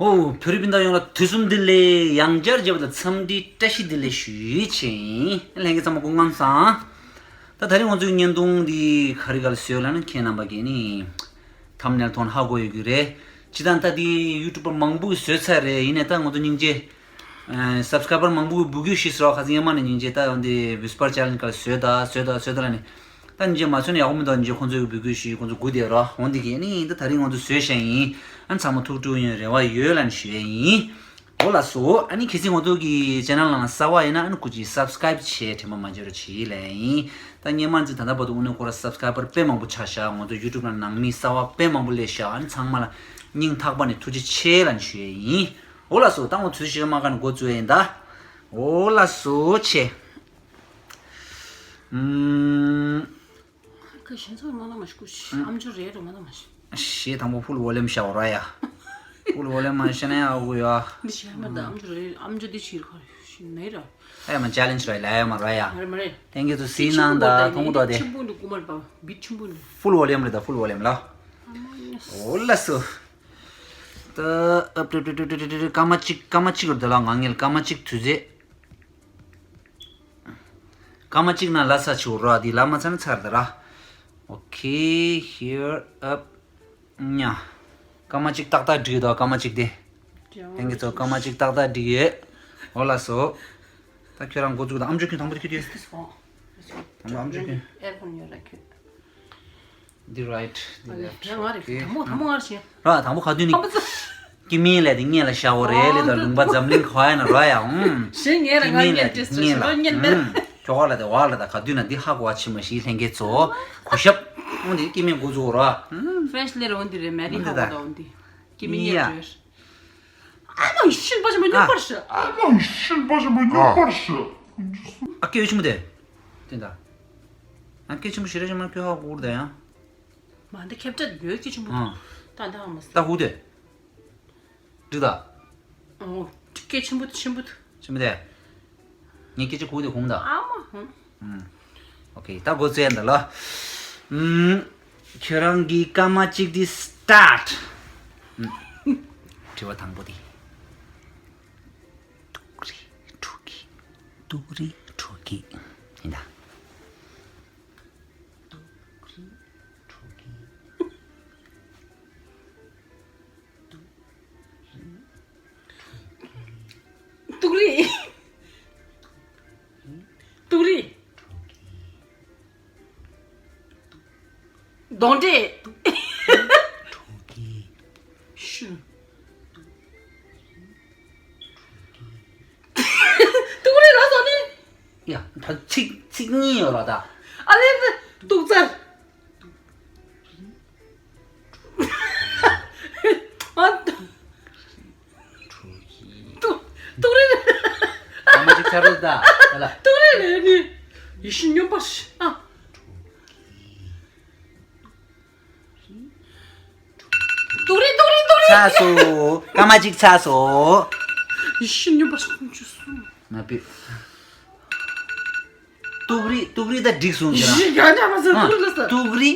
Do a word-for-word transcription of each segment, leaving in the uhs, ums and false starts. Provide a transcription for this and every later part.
ཨོ། བོད་རིགས་སྤུན་ཟླ་ཡོངས་ལ་དུས་གསུམ་བདེ་ལེགས། ཡང་བསྐྱར་མཇལ་བ་དང་འཚམས་འདྲིའི་བཀྲ་ཤིས་བདེ་ལེགས་ཞུ་ཡས་བྱས་ཡིན། ལྷན་རྒྱས་ཚང་མ་སྐུ་ཁམས་བཟང་། ད་དེ་རིང་ང་ཚོའི་བརྙན་ཐུང་འདི་ག་རེ་ག་ལ་བཟོས་ཡོད་ལབ་ན། ཁྱེད་རྣམ་པ་གིས་ནི་ཐམ་ནེལ་མཐོང་ན་ཧ་གོ་ཡོད་ཀྱི་རེད། སྤྱིར་བཏང་ད་འདི་ཡུ་ཊུབ་པར་མང་པོས་བཟོས་ཚར་རེད། ཡིན་ནའི་ད་ང་ཚོ་སྙིང་རྗེ། ཨ། སབ་སི་ཀ་རའི་བར་མང་པོ་གིས་འབོད་སྐུལ་ཞུས་སོང་། ཁ་སང་སྔོན་མ་ནས་སྙིང་རྗེ། ད་འོ་འདི་ཝི་སི་པར་ཆེ་ལེན་ཇི་ག་ལ་བཟོས་ད་བཟོས་ད་བཟོས་ད་ལབ་ནས། ད་སྙིང་རྗེ་མ་བཟོས་ན་ཡག་པོ་མི་འདུག། སྙིང་རྗེ་ཁོང་ཚོས་འབོད་སྐུལ་ཞུས། ཁོང་ཚོ་སྒུག་བསྡད་རོགས། འོ་འདི་གིས་ནི་ད་དེ་རིང་ང་ཚོ་བཟོས་བཞག་ཡིན། ཨ། ཚང་མ་ཐུགས་སྤྲོ་ཡོང་རེ་བ་ཡོད་ལབ་ནས་ཞུ་ཡས་ཡིན། འོ་ལགས་སོ། ཨ་ནི་གལ་སྲིད་ང་ཚོ་གི་ཆེ་ནལ་ནང་ལ་གསར་པ་ཡིན་ན། ཨ་ནི་སྐུ་མཁྱེན་སབ་སི་ཀ་རའིབ་བྱས། དྲན་པ་མ་བརྗེད་རོགས་བྱེད་ལབ་ཡིན། ད་སྔོན་མ་ཚོ་ད་ལྟ་བར་དུ་དངོས་གནས་ཁོ་རང་སབ་སི་ཀ་རའི་བར་དཔེ་མང་པོ་ཆགས་ཤག། ང་ཚོ་ཡུ་ཊུབ་ནང་ནང་མི་གསར་པ་དཔེ་མང་པོ་སླེབས་ཤག། ཨ་ནི་ཚང་མ་ལ་སྙིང་ཐག་པ་ནས་ཐུགས་རྗེ་ཆེ་ལབ་ནས་ཞུ་ཡས་ཡིན། འོ་ལགས་སོ། ད་ངོ་ཚུལ་ཞིག་མ་ག་ནས་འགོ་བཙུགས་ཡིན་ད། འོ་ལགས་སོ་ཆེ། ཨུམ། ཁ་ཞེན་ཚོར་མ་ན་མ་ཤི་ཀུ་ཤི། ཨམ་ཅོག་རེད་རུ་མ་ན་མ་ཤི། ཞེས་དང་པོ་ཕུལ་ཝོ་ལེམ་ཤའོ་ར་ཡ། ཕུལ་ཝོ་ལེམ་མ་ཤ་ན་ཡ་གུ་ཡ། འདི་ཤ་མ་ད་ཨམ་ཅོག་རེད། ཨམ་ཅོག་འདི་ཕྱིར་ཁ་ཤི་ནས་ར། ཨེ་མ་ཅེ་ལེན་ཇི་ར་ལ་ཡ་མ་ར་ཡ། མ་རེད་མ་རེད། ཐེང་གི་ཚོ་སི་ནང་ད་ཐོང་གོ་ད་དེ། ཆེན་པོ་འདུག་ཀུ་མར་པ་བི་ཆེན་པོ་འདུག། ཕུལ་ཝོ་ལེམ་རེད་ད། ཕུལ་ཝོ་ལེམ་ལ། འོ་ལགས་སོ། ད་ཨ་པྲེ་པྲེ་པྲེ་པྲེ་པྲེ་སྐར་མ་གཅིག་སྐར་མ་གཅིག་རེད་ད་ལ། ང་ངེད་ལ་སྐར་མ་གཅིག་དུས་ཚོད། སྐར་མ་གཅིག་ནང་ལབ་ཚར་ཆོག་ར། འདི་ལབ་མ་ཚར་ན་ཚར་ད་ར། Okay, here up. ཉ། སྐར་མ་གཅིག་ཏག་ཏག་འགྲིག་ཡོད་དོ། སྐར་མ་གཅིག་དེ། ལྷན་རྒྱས་ཚོ་སྐར་མ་གཅིག་ཏག་ཏག་འགྲིག་ཡོད། འོ་ལགས་སོ། ད་ཁྱོད་རང་འགོ་བཙུགས་དང་། ཨམ་ཅོག་ཁྱོད་དང་པོ་དེ་ཁྱོད་དེ། དང་པོ་ཨམ་ཅོག་ཁྱོད། ཨེར་ཕོན་ཡོད་ར་ཁྱོད། འདི་རའིཊ། འདི་ལེཕཊ། ཡ་ང་རེད། དང་པོ་དང་པོ་ང་རེད་ཤེས། ར་དང་པོ་ག་དུས་ནི། ཨ་མ་ཙི། སྐྱེ་དམན་ལབ་དེ་སྔོན་ལ་བཞག་གོ་རེད་ལེ། ད་ལུང་པ་འཛམ་གླིང་ག་བ་ཡིན་ན་ར་ཡ། ཨུམ། ཞེས་ངས་ར་ང་སྔོན་ལ་སྔོན་དེ་སྔོན་ལ། སྔོན་དེ། ཨུམ། ཁྱོ་ག་ལ་དེ་བ་ལ་ད་ག་དུས་ན་འདི་ཧ་གོ་བ་ཆི་མ་ཤི། ལྷན་རྒྱས་ཚོ་གུས་ཞབས། འོ་འདི་སྐྱེ་དམན་འགོ་བཙུགས་ར། ཨུམ། ཕེ་རེཤ་ལེ་ར་འོ་འདི་རེད། མེ་རི་ཧ་གོ་ད་འོ་འདི། སྐྱེ་དམན་ཡ། སྔོན་དེ། ཨ་མ་ཤིན་པ་ཞིག་མ་ཉོ་པར་ཤི། ཨ་མ་ཤིན་པ་ཞིག་མ་ཉོ་པར་ཤི། ཨ་སྐད་ཆེན་པོ་དེ། དེ་འདྲ། ཨ་སྐད་ཆེན་པོ་ཞེ་དྲག་ཞིག་མ་ཁྱོད་ཧ་གོ་གོ་ར་ད་ཡང་། མ་འདི་ཁྱབ་བསྒྲགས་ཡོད་སྐད་ཆེན་པོ། ཨ། ད་འདི་ཧ་མ་སི། ད་ཧུ་དེ། འགྲིག་ད། ཨོ། སྐད་ཆེན་པོ་ཆེན་པོ། ཆེན་པོ་དེ། ངས་སྐད་ཆ་གོ་དེ་གོང་ད། ཨ་མ་ཧུ། ཨུམ། ཨོ་ཁེ། ད་འགོ་བཙུགས་ཡ་ད་ལ། ཨུམ། ཁྱོད་རང་གི་སྐར་མ་གཅིག་དེ་སི་ཊར་ཊི། ཨུམ། དྲི་བ་དང་པོ་དེ། ཏུག་རི་ཁྲོ་གི། ཏུག་རི་ཁྲོ་གི། ཡིན་ད། ཏུག་རི་ཁྲོ་གི། ཏུག་རི། ཏུག་རི། ཏུག་རི། གདོན་འདྲེ། ཁྲོ་གི། ཤུ། ཏུག་རི་ལ་སོ་ནི། ཡ། ད་ཚིག་ཚིག་གཉིས་ཡོད་ར་ད། ཨ་ལེ། ཏུག་ཙར། ཨ། ཏུག་ཏུག་རི། ཨ་མ་ཅིག་ཚར་རེད་ད། ཨ་ལ། ཏུག་རི་ལ་ནི། ཡེ་ཤེས་སྨྱོན་པ་ཞིག། ཨ། ཏུག་རི་ཏུག་རི་ཏུག་རི། ཚར་སོང་། སྐར་མ་གཅིག་ཚར་སོང་། ཡེ་ཤེས་སྨྱོན་པ་ཞིག་ཁུངས་ཆུད་སོང་། མ་པི། ཏུག་རི་ཏུག་རི་ད་འགྲིག་སོང་ཟེར་ཡ་ཡ་མ་ཟེར། ཨ། ཏུག་རི་ལ་ཟེར། ཏུག་རི།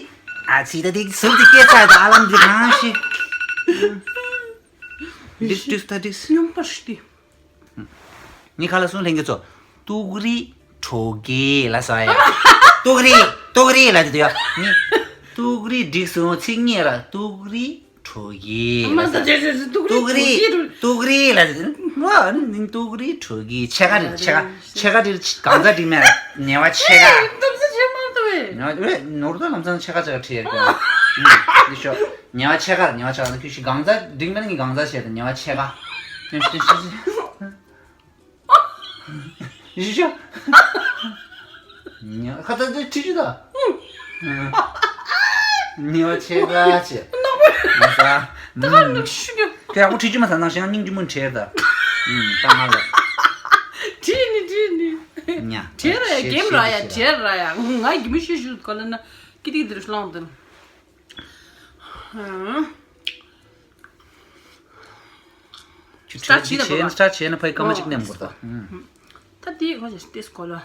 ཨ་ཙི་ད་དེ་ཟུར་དེ་སྐད་ཆ་ད་ཨ་ལམ་འདི་གང་ཞིག། འགྲིག་འགྲིག་ད་འགྲིག། སྨྱོན་པ་ཞིག་སྟེ། ངས་ཁ་ལ་སོང་། ལྷན་རྒྱས་ཚོ། ཏུག་རི་ཁྲོ་གི་ལ་ཟེར་ཡ། ཏུག་རི་ཏུག་རི་ལ་དེ་དུ་ཡ། ངས་ཏུག་རི་འགྲིག་སོང་། ཚིག་གཉིས་ར། ཏུག་རི་ཁྲོ་གི་ལ་དེ། ཏུག་རི་ཏུག་རི་ལ་དེ། ཏུག་རི་ཁྲོ་གི། ཕྱེད་ཀ་རེད། ཕྱེད་ཀ་ཕྱེད་ཀ་རེད། གང་ཟག་འགྲིག་མེད། ཉེ་བ་ཕྱེད་ཀ། ནོར་ད་ལམ་སང་ཕྱེད་ཀ་ཕྱེད་ཀ་ཁྲིད་ཡ། འདི་ཤོག། ཉེ་བ་ཕྱེད་ཀ་རེད། ཉེ་བ་ཕྱེད་ཀ། ཁྱོད་ཤི། གང་ཟག་འགྲིག་མེད་ན་ངས་གང་ཟག་བྱས་ཏེ། ཉེ་བ་ཕྱེད་ཀ། ཡིན་ཤོག། ཉེ་བ་ཁ་ཚ་ཚ་ཁྲིད་ཅི་ད། ཉེ་བ་ཕྱེད་ཀ་བྱས། མ་ས། ད་ག་ནུ་ཤུ་ཉོ། ཁྱོད་ཡག་པོ་ཁྲིད་ཅི་མ་ས། ནང་བཞིན་སྙིང་རྗེ་མོ་ཁྲིད་ད། ད་ང་ལ། ཁྲིད་ནི་ཁྲིད་ནི། ཉ། ཁྲིད་ར་ཡ། གེམ་ར་ཡ། ཁྲིད་ར་ཡ། ང་གི་མི་ཤི་ཤུ་ག་ལ་ན་ཀི་ཏི་འདིར་ལོང་དེ། ཧ། ཁྱོད་སྟྲ་བྱེད་ན་བྱེད་ན་ཕའི་སྐར་མ་གཅིག་ནས་མགོ་ལྟ། ད་དེ་ཁོ་ཅིག་ཏེས་གོ་ལ།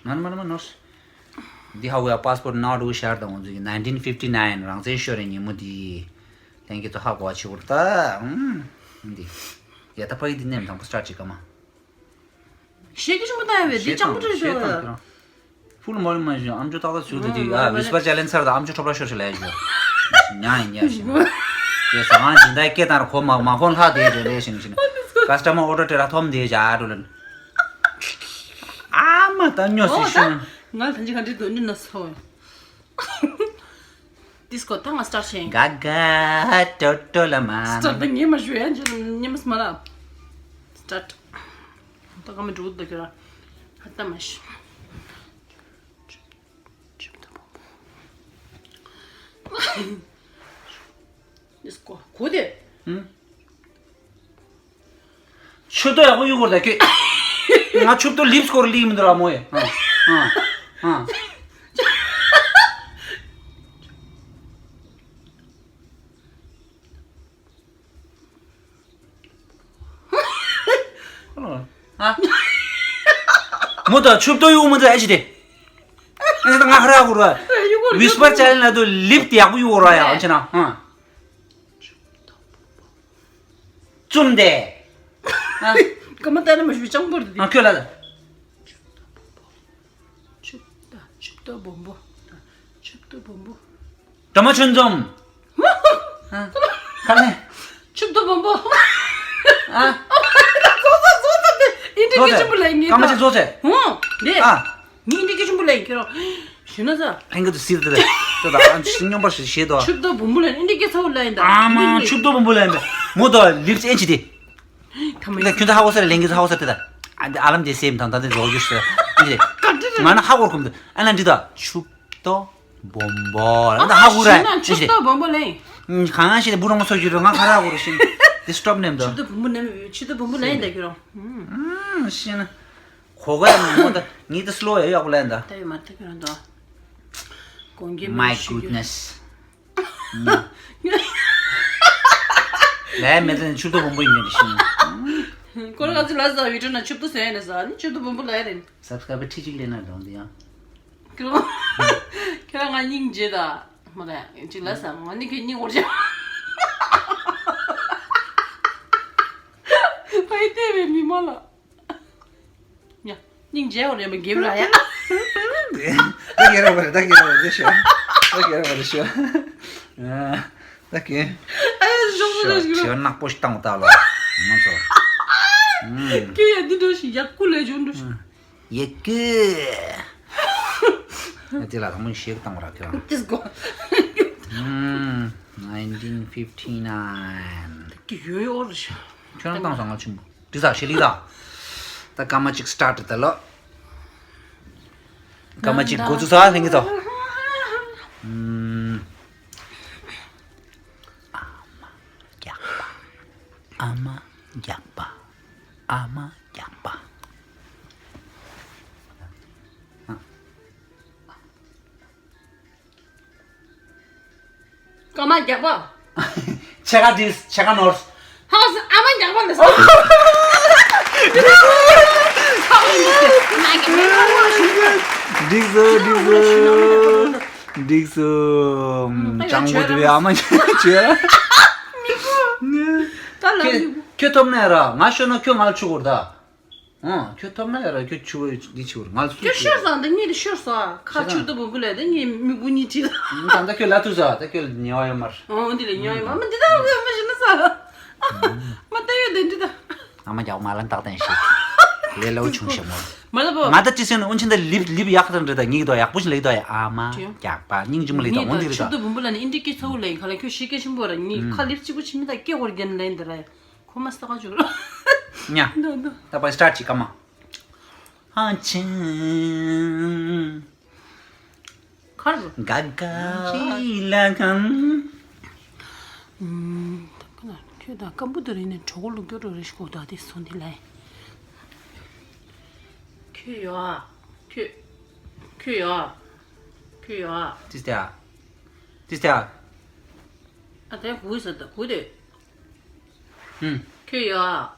ང་མ་ན་མ་ནོར། འདི་ཧ་ཝེ་ཨ་པཱ་སི་པོར་ནོ་ཝེ་ཤར་དང་ང་ཚོ་གི་nineteen fifty nine རང་བཙན་ཤོར་རེ་ཉིན་མོ་འདི། ལྷན་རྒྱས་ཚོ་ཧ་གོ་བ་བྱེད་དགོས་རེད་ད། ཨུམ། འདི། ཡ་ད་ཕ་གི་འདི་ནས་དང་པོ་སི་ཊར་ཊི་བྱེད་ཀ་མ། གཞས་ཀྱི་ཆུང་མ་བཏང་ཡ་བས་འདི་ལྕང་པོ་རེད་ཤོག་ཡ། ཕུལ་མོལ་མ་ཞུ་ཨམ་ཅོག་ཏག་ཏག་ཚུལ་དུ་དུས་ཨ་ཝི་སི་པར་ཅེ་ལེན་ཚར་དང་ཨམ་ཅོག་ཁྲོབ་ར་ཤོར་ཤོར་ལས་ཞུ། ཉ་ཡིན་ཉ་ཞིག་ཀྱེ་ཟ་ང་སྦྱིན་བདག་སྐད་བཏང་ར་གོ་མ་མ་གོ་ལྷག་དེ་རེ་ལས་ཞིང་ཞིང་ཀ་སི་ཊ་མར་ཨོ་ཌར་སྤྲད་ར་ཐོམ་དེ་ཇ་རུ་ལན། ཨ་མ་ད་ཉོ་སི་ཤུ། ང་ལ་ཐང་ཅི་ག་འདྲི་དོན་འདི་ན་སོ། ཏིས་ཀོ་ད་ང་སི་ཊར་ཊི་བྱེད། ག་ག་ཏོ་ཏོ་ལ་མ། སི་ཊར་ཊི་ད་ངས་མ་ཞུ་ཡ་འཇོ་ཉི་མ་སི་མ་ལ། སི་ཊར་ཊི། ད་ག་མ་འགྲོ་ད་ཁྱོད་ར། ཧ་ད་མ་ཤི། ཏིས་ཀོ་གོ་དེ། ཨུམ། ཆུ་ཏོ་ཡག་པོ་གཡུག་དགོས་རེད་ད་ཁྱོད། ང་ཆུ་ཏོ་ལིབ་སི་སྐོར་ལིག་མི་འདུག་ར་མོ་ཡེ། ཨ་ཨ་ཨ། ཨ། མོ་ད་ཆུ་ཏོ་གཡུག་མི་འདུག་ཨེ་ཅི་དེ། ཨ་ད་ང་ཁ་ར་གུ་ར། ཝི་སི་པར་ཅེ་ལེན་ལ་དུ་ལིབ་སི་ཡག་པོ་གཡུག་ར་ཡ་ཨ་ཅི་ན། ཨ། བཙུམ་དེ། ཨ། ཀ་མ་ཏ་ན་མ་ཞུ་ཅང་པོར་དེ། ཨ་ཁྱོད་ལ་ལ། ཆུབ་ཏོ་བོན་པོ། ཆུབ་ཏོ་བོན་པོ། སྒྲོལ་མ་ཆོས་འཛོམས། ཨ། ཁ་ལེ། ཆུབ་ཏོ་བོན་པོ། ཨ། ཟོ་ཟོ་ཟོ་ཟོ་དེ་ཨིན་དྲི་ཀི་ཆུམ་པོ་ལ་ངེས་ཀ་མ་ཅི་ཟོ་ཟེ། ཧོ། དེ། ཨ། ངས་འདི་སྐད་ཆུང་པོ་ལན་ཁྱེར་རོ། ཞུ་ན་ས། ལྷན་རྒྱས་ཚོ་སིལ་ཏེ་ལ། ད་ད་ཨ་ཅི་སྙོམས་པར་ཞིག་བཞེས་དོ། ཆུབ་ཏོ་བུམ་བུ་ལན་འདི་སྐད་ཚ་བོ་ལན་ད། ཨ་མ་ཆུབ་ཏོ་བུམ་བུ་ལན་པས་མོ་དོ་ལིབ་སི་ཨེན་ཅི་དེ། ད་ཁྱོད་ཚོ་ཧ་གོ་ས་རེད། ལྷན་རྒྱས་ཚོ་ཧ་གོ་ས་རེད་ད། ཨ་འདི་ཨ་ལམ་དེ་སེམས་དང་ད་དེ་རོགས་རྒྱུ་ས་རེད། ང་ན་ཧ་གོ་ར་ཁུམ་དུ་ཨ་ན་འདི་ད་ཆུབ་ཏོ་བུམ་བུ་ལན་ད་ཧ་གོ་ར་ཨེན་ཅི་དེ། ཆུབ་ཏོ་བུམ་བུ་ལན། གང་ང་ཤེས་ནས་བུ་རོང་མ་སོགས་ཀྱི་རོ་ང་ཁ་ར་གོ་ར་ཤེས་ནས་དེ་སི་ཊོབ་ནེམ་དོ། ཆུབ་ཏོ་བུམ་བུ་ནེམ་ཆུབ་ཏོ་བུམ་བུ་ལན་ད་ཁྱེར་རོ། ཤེས་ན། གོ་ག་ཡང་མང་པོ་ད་ངས་ད་སི་ལོ་ཡ་ཡག་པོ་ལན་ད། ད་ཡོད་མ་ཐག་ཁྱོད་རང་ད། དགོངས་འགལ་མ་My ཞུ་རྒྱུ། Goodness། ལས་མེད་ཚེ་ཆུབ་ཏོ་བུམ་བུ་ཡིན་ནི་ཤིང་། ཁོ་རང་ང་ཚོ་ལ་ཟ་བི་ཏྲོ་ན་ཆུབ་ཏོ་ཟེར་ཡ་ནས་ཟ་ནི་ཆུབ་ཏོ་བུམ་བུ་ལ་ཡ་རེད། སབ་སི་ཀ་རབ་ཁྲི་གཅིག་ལེན་ན་རོང་དེ་ཡང་། ཁྱོད་རང་ཁྱོད་རང་ང་སྙིང་རྗེ་ད། མ་ད་ཡང་གཅིག་ལ་ཟ་ང་ནི་ཁྱོད་སྙིང་འོར་ཅག་ཕ་ཡི་བལྟས་པའི་མི་མ་ལ། ཡ། སྙིང་རྗེ་བ་རེད་མ་འགེབས་ར་ཡ། ད་གེ་ར་བ་རེད་ད་གེ་ར་བ་རེད་ཤོ། ད་གེ་ར་བ་རེད་ཤོ། ད་གེ། ཨ་ཡ་ཞོག་ཞོག་ཞོག་ཞོག་ཞོག་ནག་པོ་ཞིག་བཏང་བ་ད་ལོ། མ་ཚོ། ཁྱེད་ཡ་འདི་འདྲ་ཞིག་ཡག་ཀུ་ལས་བྱུང་འདྲ་ཞིག་ཡེ་ཀུ། ཨ་དེ་ལ་ད་མོ་ཞིག་བཏང་བ་ར་ཁྱོད་རང་། ཏིས་གོ། ཨམ། nineteen fifty-nine། ཀི་ཡོད་ཡོད་རེད་ཤག་ཁྱོད་རང་བཏང་སོང་ང་ཆུང་མོ། འདི་ཟ་ཤེས་ལི་ད། ད་སྐར་མ་གཅིག་སི་ཊར་ཊི་ད་ལོ། སྐར་མ་གཅིག་འགོ་ཚུགས་ས་ལྷན་རྒྱས་ཚོ། ཨམ། རྒྱག་པ། ཨ་མ་རྒྱག་པ། ཨ་མ་རྒྱག་པ། སྐར་མ་རྒྱག་པ། ཕྱེད་ཀ་ཌིས་ཕྱེད་ཀ་ནོར། ཧའོ་སི་ཨ་མ་རྒྱག་པ་ལ་སོ། འགྲིག་སོ་འགྲིག་སོ། འགྲིག་སོ། ཨ་ཅང་པོ་དེ་བས་ཨ་མ་ཅོས། ད་ལ་ཁྱོད་ཁྱོད་ཐོབ་ནས་ར་ང་ཤོད་ན་ཁྱོད་ང་ལ་ཆུ་གོར་ད། ཨང་ཁྱོད་ཐོབ་ན་ཡ་ར་ཁྱོད་ཆུ་བོ་འདི་ཆུ་བོར་ང་ལ་ཁྱོད་ཤོར་སོང་ད་གཉིད་ཤོར་སོང་ཁ་ཆུ་ཏོ་བུ་བུ་ལས་ད་གཉིད་མིག་བུ་གཉིད་ཁྲིད། ད་ད་ཁྱོད་ལ་ཐུག་ས་ད་ཁྱོད་ཉེ་བ་ཡོད་མར། ཨང་འདི་ལས་ཉེ་བ་ཡོད་མ་མ་འདི་ད་ད་མ་ཤི་ན་ས། མ་ད་ཡོད་ད་འདི་ད། ཨ་མ་རྒྱག་མ་ལ་འདག་ལྡན་ཞིག་ལས་ལའུ་ཆུང་ཞེ་མོ། མ་ད་པོ། ང་ད་ཅི་སེ་ནི་ཨུན་ཆིན་ད་ལིབ་ལིབ་ཡག་ད་འདྲ་ད་ཉིག་དོ་ཡག་པོ་ཞིག་ལེགས་དོ་ཡ་ཨ་མ་རྒྱག་པ་སྙིང་རྗེ་མོ་ལེགས་དོ་འོང་འདི་རེད་ད། ཆུ་ཏོ་བུ་བུ་ལ་ནི་ཨིན་དྲི་ཀི་ཚ་བོ་ལེན་ག་ལ་ཁྱོད་ཤི་ཀེ་ཆེན་པོ་ར་ཉིག་ཁ་ལིབ་གཅིག་པོ་ཆི་མི་ད་ཀེ་ཧོར་རྒྱན་ལེན་ད་ར། ཁོ་མ་སྟག་ཅུག་ར། ཉ། འདོ་འདོ། ད་པ་སི་ཊར་ཊི་བྱེད་ཀ་མ། ཧ་ཆེན། ཁར་བོ། ག་ག་རི་ལ་ཁམ། ཨུམ། ད་ཁོ་ན་ཁྱོད་ད་སྐམ་པོ་དུ་རེ་ནས་གྲོགས་ལུག་སྐྱོ་གྲོགས་རེ་ཞིག་གོ་ད་དེ་སོང་དེ་ལ། ཁྱོད་ཡོ་ཨ། ཁྱོད། ཁྱོད་ཡོ་ཨ། ཁྱོད་ཡོ་ཨ། ཏིས་ཏེ་ཨ། ཏིས་ཏེ་ཨ། ཨ་དེ་གུ་ས་ད་གུ་དེ། ཧུམ། ཁྱོད་ཡ།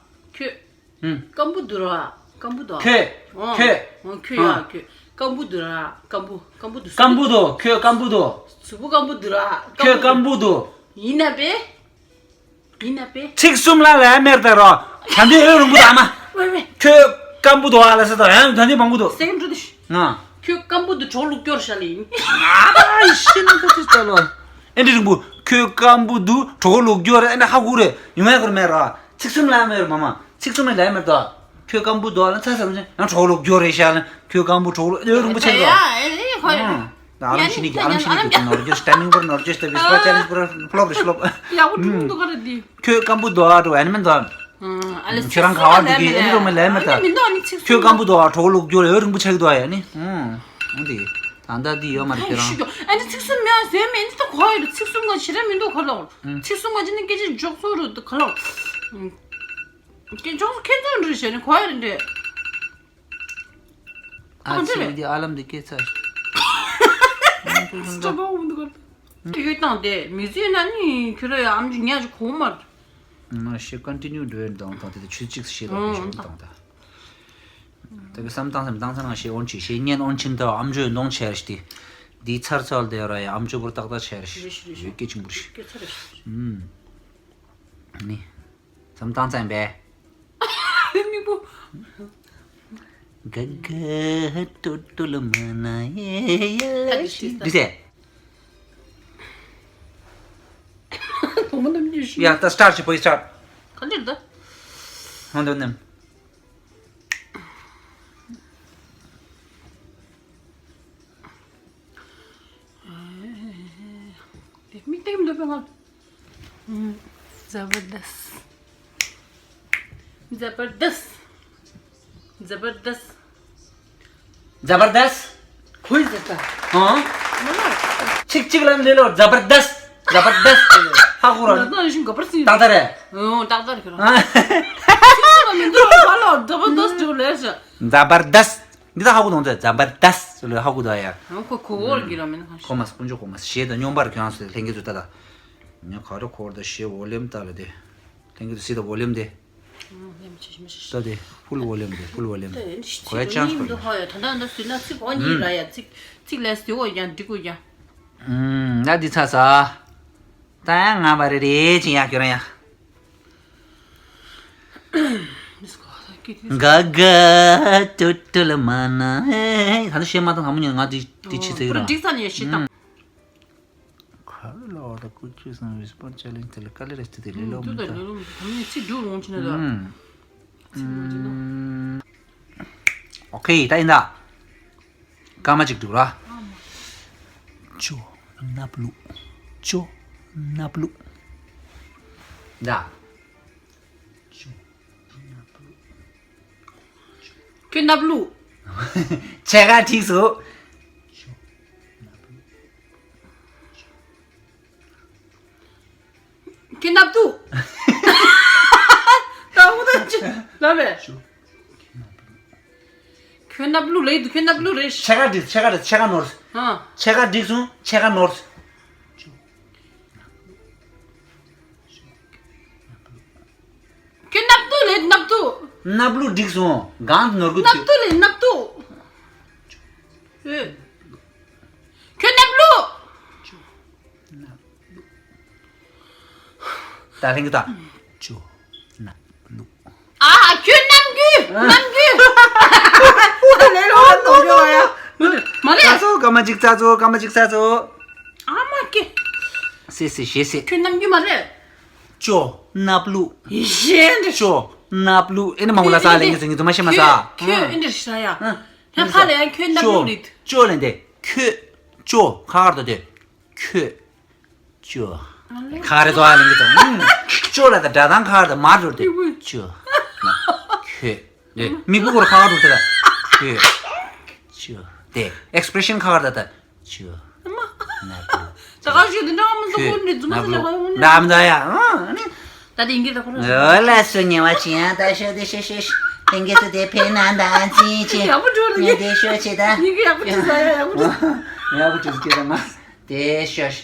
ཁྱོད། ཧུམ། སྐམ་པོ་འདུག་ར། སྐམ་པོ་འདུག་ཁྱོད། ཨོ། ཁྱོད། ཨོ་ཁྱོད་ཡ་ཨ། ཁྱོད། སྐམ་པོ་འདུག་ར། སྐམ་པོ། སྐམ་པོ་འདུག་ཁྱོད་སྐམ་པོ་འདུག་གཟུགས་པོ་སྐམ་པོ་འདུག་ར། ཁྱོད་སྐམ་པོ་འདུག་ཡིན་ན་པས། ཡིན་ན་པས། ཚིག་གསུམ་ལ་ལས་མེར་ད་རོ། ད་འདི་ཨོལ་རིང་པོ་དང་མ། ཝེ་ཝེ། ཁྱོད་སྐམ་པོ་འདུག་ཨ་ལ་ས་ད་ཡང་ད་འདི་མང་པོ་འདུག་སེམས་འགྲོ་དུ་ཤི། ང་། ཁྱོད་སྐམ་པོ་འདུག་གྲོགས་ལུག་སྐྱོར་ཤ་ལེ་ཡིན། ཨ་ཤི་ན་ད་ཅི་ཙ་ལོ། ཨེ་འདྲི་རིང་པོ། ཁྱོད་སྐམ་པོ་འདུག་གྲོགས་ལུག་སྐྱོར་ཨེ་འདྲ་ཧ་གོ་རེད། ཡོང་ཡ་གོ་མེད་རོ། ཚིག་གསུམ་ལ་མེར་མ་མ། ཚིག་གསུམ་ལ་མེར་ད། ཁྱོད་སྐམ་པོ་འདུག་ལ་ཚ་ཚ་ལ་ཡང་གྲོགས་ལུག་སྐྱོར་རེད་ཤག་ལ། ཁྱོད་སྐམ་པོ་གྲོགས་ལུག་ཨེ་རིང་པོ་ཆེ་ཡ་ཡ་ཨེ་ཁོ་ཡ། ཨ་རམ་ཤི་ནི་གི་ཨ་རམ་ཤི་ནི་གི་ནོར་ཇོ་སི་ཊ་མིང་པར་ནོར་ཇོ་སི་ཊ་བིས་པ་ཅ་ལེན་ཇི་པར་ཕློབ་རེ་ཤློབ། ཡག་པོ་འགྲུབ་འདུག་ག་རེ་འདི། ཁྱོད་སྐམ་པོ་འདུག་ཨ་འགྲོ་ཨ་ནི་མིན་འདུག་ཁྱོད་རང་ག་བ་འདུག་གི་ཨ་ནི་རོ་མི་ལས་མི་ད། ཁྱོད་སྐམ་པོ་འདུག་ཨ་གྲོགས་ལུག་སྐྱོར་ཨེ་རིང་པོ་ཆགས་འདུག་ཨ་ཡ་ནི། འོ་འདི། ད་ལྟ་འདི་ཡོད་མ་རེད་ཁྱོད་རང་། ཨ་ནི་ཚིག་གསུམ་མེད་ཟེར་མེད་འདི་ད་གོ་ཡོད་ཚིག་གསུམ་ག་ཞེ་དྲག་མི་འདུག་ག་ལོ། ཚིག་གསུམ་ག་ཅི་ནི་སྐད་ཆ་འཇོག་སོ་རུ་འདུག་ག་ལོ། སྐད་ཅོག་ཁྱེད་ཚོ་འདྲི་བྱས་ནས་གོ་ཡ་རེད་འདྲེ། ཨ་ཙི་འདི་ཨ་ལམ་འདི་སྐད་ཚར། སྤྲོ་པོ་འོང་འདུག་ག་ཡོད་དང་དེ་མི་ཚེ་ན་ནི་ཁྱོད་ར་ཡ་ཨམ་ཅོག་ཉག་ཅིག་གོ་མ་རེད། མ་ཤེས་ཀོན་ཊི་ནིའུ་འགྲོ་ཡ་འདང་དང་དེ་ཆུ་གཅིག་ཤེས་དང་ཨང་ཤེས་དང་ད། དེ་གི་བསམ་སྟངས་སེམས་སྟངས་ཚ་ན་ཤེས་འོན་ཅི་ཤེས་ཉན་འོན་ཆིན་ད་ཨམ་ཅོག་འདོང་ཆེ་རེད་དེ། འདི་ཚར་ཚར་དེ་ར་ཡ་ཨམ་ཅོག་བུར་ཏག་ཏག་ཆེ་རེད། ཡོད་སྐད་ཆིང་པོ་རེད། སྐད་ཚར་རེད། ཨུམ། ནི། བསམ་སྟངས་ཙམ་པས། མིག་པོ། ག་ག་ཏུ་ཏུ་ལ་མ་ན་ཡེ་ཡེ་ད་འདི་ཤི་ད། འདི་ཟེ། དོ་མ་ནམ་ཉི་ཤུ། ཡ་ད་སི་ཊར་ཊི་བྱེད་པོ་ཡི་སི་ཊར་ཊི། ག་འདིར་ད། ཧོན་དོ་ནམ། དེ་མིག་ལྟེམ་འདོད་པའི་ངང་། ཛ་བར་དསྟ། ཛ་བར་དསྟ། ཛ་བར་དསྟ། ཛ་བར་དསྟ། ཁོའི་ཟེར་ད། ཧང་། ཚིག་གཅིག་ལ་འདི་ལོ་ཛ་བར་དསྟ། ཛ་བར་དསྟ། ཧ་གོ་ར། ད་ད་ཡིན་ག་པར་སྲིད། ཏག་ཏག་རེད། ཨོ་ཏག་ཏག་རེད་ཁྱོད་རང་། ཚིག་གཅིག་ལ་མི་འདུག་ག་ལོ་ཛ་བར་དསྟ་འདྲ་ལས་ཤ། ཛ་བར་དསྟ། འདི་ད་ཧ་གོ་དང་ད་ཛ་བར་དསྟ་ལ་ཧ་གོ་ད་ཡ། ཁོ་ཁོ་བོར་གི་ར་མིན་ཁ་ཤས། ཁོ་མ་སྤུན་ཆོ་ཁོ་མ་ཞེས་ད་སྙོམས་པར་གྱོན་སོ་ལྷན་རྒྱས་ཚོ་ད་ད། ཉ་ག་རེ་ཁོར་ད་ཞེས་ཝོ་ལེམ་ད་ལ་དེ། ལྷན་རྒྱས་ཚོ་སི་ད་ཝོ་ལེམ་དེ། ད་དེ་ཕུལ་ཝོ་ལེམ་དེ་ཕུལ་ཝོ་ལེམ་དེ། གོ་ཡ་ཆང་སོ་ཡ། ཧ་ཡ་ད་ད་ད་སུ་ན་ཚིག་ཨོ་ཉི་ར་ཡ་ཚིག་ཚིག་ལས་སི་ཨོ་ཡ་འགྲིག་གོ་ཡ། ད་འདི་ཚ་ས། ད་ཡ་ང་བ་རེ་རེ་ཅི་ཡ་གྱོ་ར་ཡ། ག་ག་ཏུ་ཏུ་ལ་མ་ན་ཧེ། ད་ནི་བཤད་མ་དང་ཧ་མོ་ཉོན་ང་དེ་དེ་ཆི་ཚེ་ར། འགྲིག་ས་ནས་ཤི་དང་། ག་ལ་བ་ད་ཀུ་ཅི་སང་བིས་པར་ཅ་ལེན་དེ་ལ་ཀ་ལེ་རེ་སྟེ་དེ་ལེ་ལོ་མི་ད། ད་ནི་ཚིག་འགྲོ་རོང་ཆི་ན་ད། ཨོ་ཁེ་ད་ཡིན་ད། སྐར་མ་གཅིག་འདུག་ར། ཅོ། ནབ་ལུ། ཅོ། ནབ་ལུ། ད། ཅོ། ནབ་ལུ། ཁྱོད་ནབ་ལུ། ཕྱེད་ཀ་འགྲིག་སོང་། ཁྱོད་ནབ་ཏུ། ད་འུ་ད་ཅི་ལབ་པས། ཁྱོད་ནབ་ལུ་ལེ་དུ་ཁྱོད་ནབ་ལུ་རེ། ཕྱེད་ཀ་འགྲིག་ཕྱེད་ཀ་རེད་ཕྱེད་ཀ་ནོར། ཨ། ཕྱེད་ཀ་འགྲིག་སོང་ཕྱེད་ཀ་ནོར། ཁྱོད་ནབ་ཏུ་ལེ་ནབ་ཏུ། ནབ་ལུ་འགྲིག་སོང་གང་ནོར་གུ་ནབ་ཏུ་ལེ་ནབ་ཏུ། ཨེ། ཁྱོད་ནབ་ལུ། ད་ལྷན་གྱི་ད། ཅོ། ནབ་ལུ། ཨ་ཁྱོད་ནམ་རྒྱུན་ནམ་རྒྱུན། ད་ལེ་ལོ་ནོར་གྱོ་ལ་ཡ། མ་རེད། ཙ་ཚོ་སྐར་མ་གཅིག་ཙ་ཚོ་སྐར་མ་གཅིག་ཙ་ཚོ། ཨ་མ་ཀེ། སེ་སེ་ཞེ་སེ། ཁྱོད་ནམ་རྒྱུན་མ་རེད། ཅོ། ནབ་ལུ། ཡེ་ཤེས་འདྲ། ཅོ། ནབ་ལུ། ཨེ་ནི་མ་འུ་ལ་ས་ལེ་ངེ་ཚོ་ངེ་ཚོ་མ་ཤེས་མ་ས། ཁྱོད་ཁྱོད་ཨེ་འདྲ་ཤ་ཡ། ཧ་ཁ་ལ་ཡ་ཁྱོད་ནབ་ལུ་རེད། ཅོ་ལེན་དེ་ཁྱོད། ཅོ་ཁ་ཁར་དོ་དེ། ཁྱོད། ཅོ། ཁ་རེ་ཙོ་ཨ་ལེན་གི་ཙོ། ཅོ་ལ་ད་སྒྲ་གདངས་ཁ་ཁར་ད་མར་འགྲོ་དེ། ཅོ། ཁྱོད། མིག་པོ་ཁོར་ཁ་ཁར་འགྲོ་དེ་ད། ཁྱོད། ཅོ། དེ་ཨེག་སི་པི་རེ་ཤན་ཁ་ཁར་ད་ད། ཅོ། ད་ག་ཞུ་དེ་འདྲ་མི་འདུག་གོ་འདི་རྫུན་མ་ཟེར་ལ་གོ་ཡོང་ནི། ད་མི་ད་ཡ། ཨ་ནི། ད་དེ་ཡིན་གྱི་ད་ཁོ་རང་། ཨོ་ལ་སུ་ཉེ་བ་ཅི་ཡང་ད་ཤོད་དེ་ཤོད་ཤོད་ཤོད། དེང་གི་སུ་དེ་ཕེ་ན་ད་ཨ་ཙི་ཅི། ཡག་པོ་འགྲོ་རེད། ངས་དེ་ཤོད་ཅི་ད། ཡིན་གྱི་ཡག་པོ་འགྲོ་ས་ཡ་ཡག་པོ་འགྲོ། ཡག་པོ་འགྲོ་ཀྱི་ད་མ། དེ་ཤོད།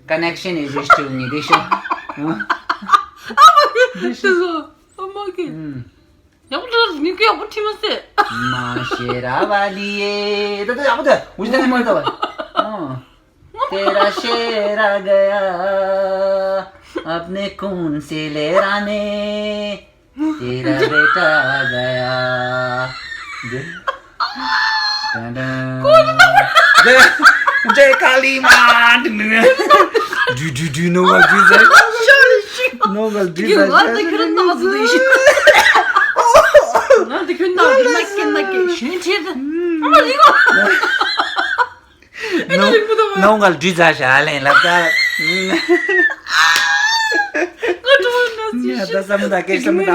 ཀ་ནེག་ཤན་ཨི་ཟུ་ཊུ་མི་དེ་ཤོད། ཨ་མ་གི་དེ་ཤོད། ཨ་མ་གི། ཡག་པོ་འགྲོ་ངས་ཀྱི་ཡག་པོ་ཁྲིད་མ་ཟེར། མ་ཤེས་ར་བ་ལི་ཡེ། ད་ད་ཡག་པོ་ད་འུ་ཅི་ད་ནི་མ་ད་བ། ཨ། དེ་ར་ཤེས་ར་ག་ཡ། अपने खून से लहराने तेरा बेटा आ गया। जय काली माँ। Do do do, no girl, do that. No girl, do that. No girl, do that. ལབ་ད། ད་བསམ་ད་སྐད་བསམ་ད།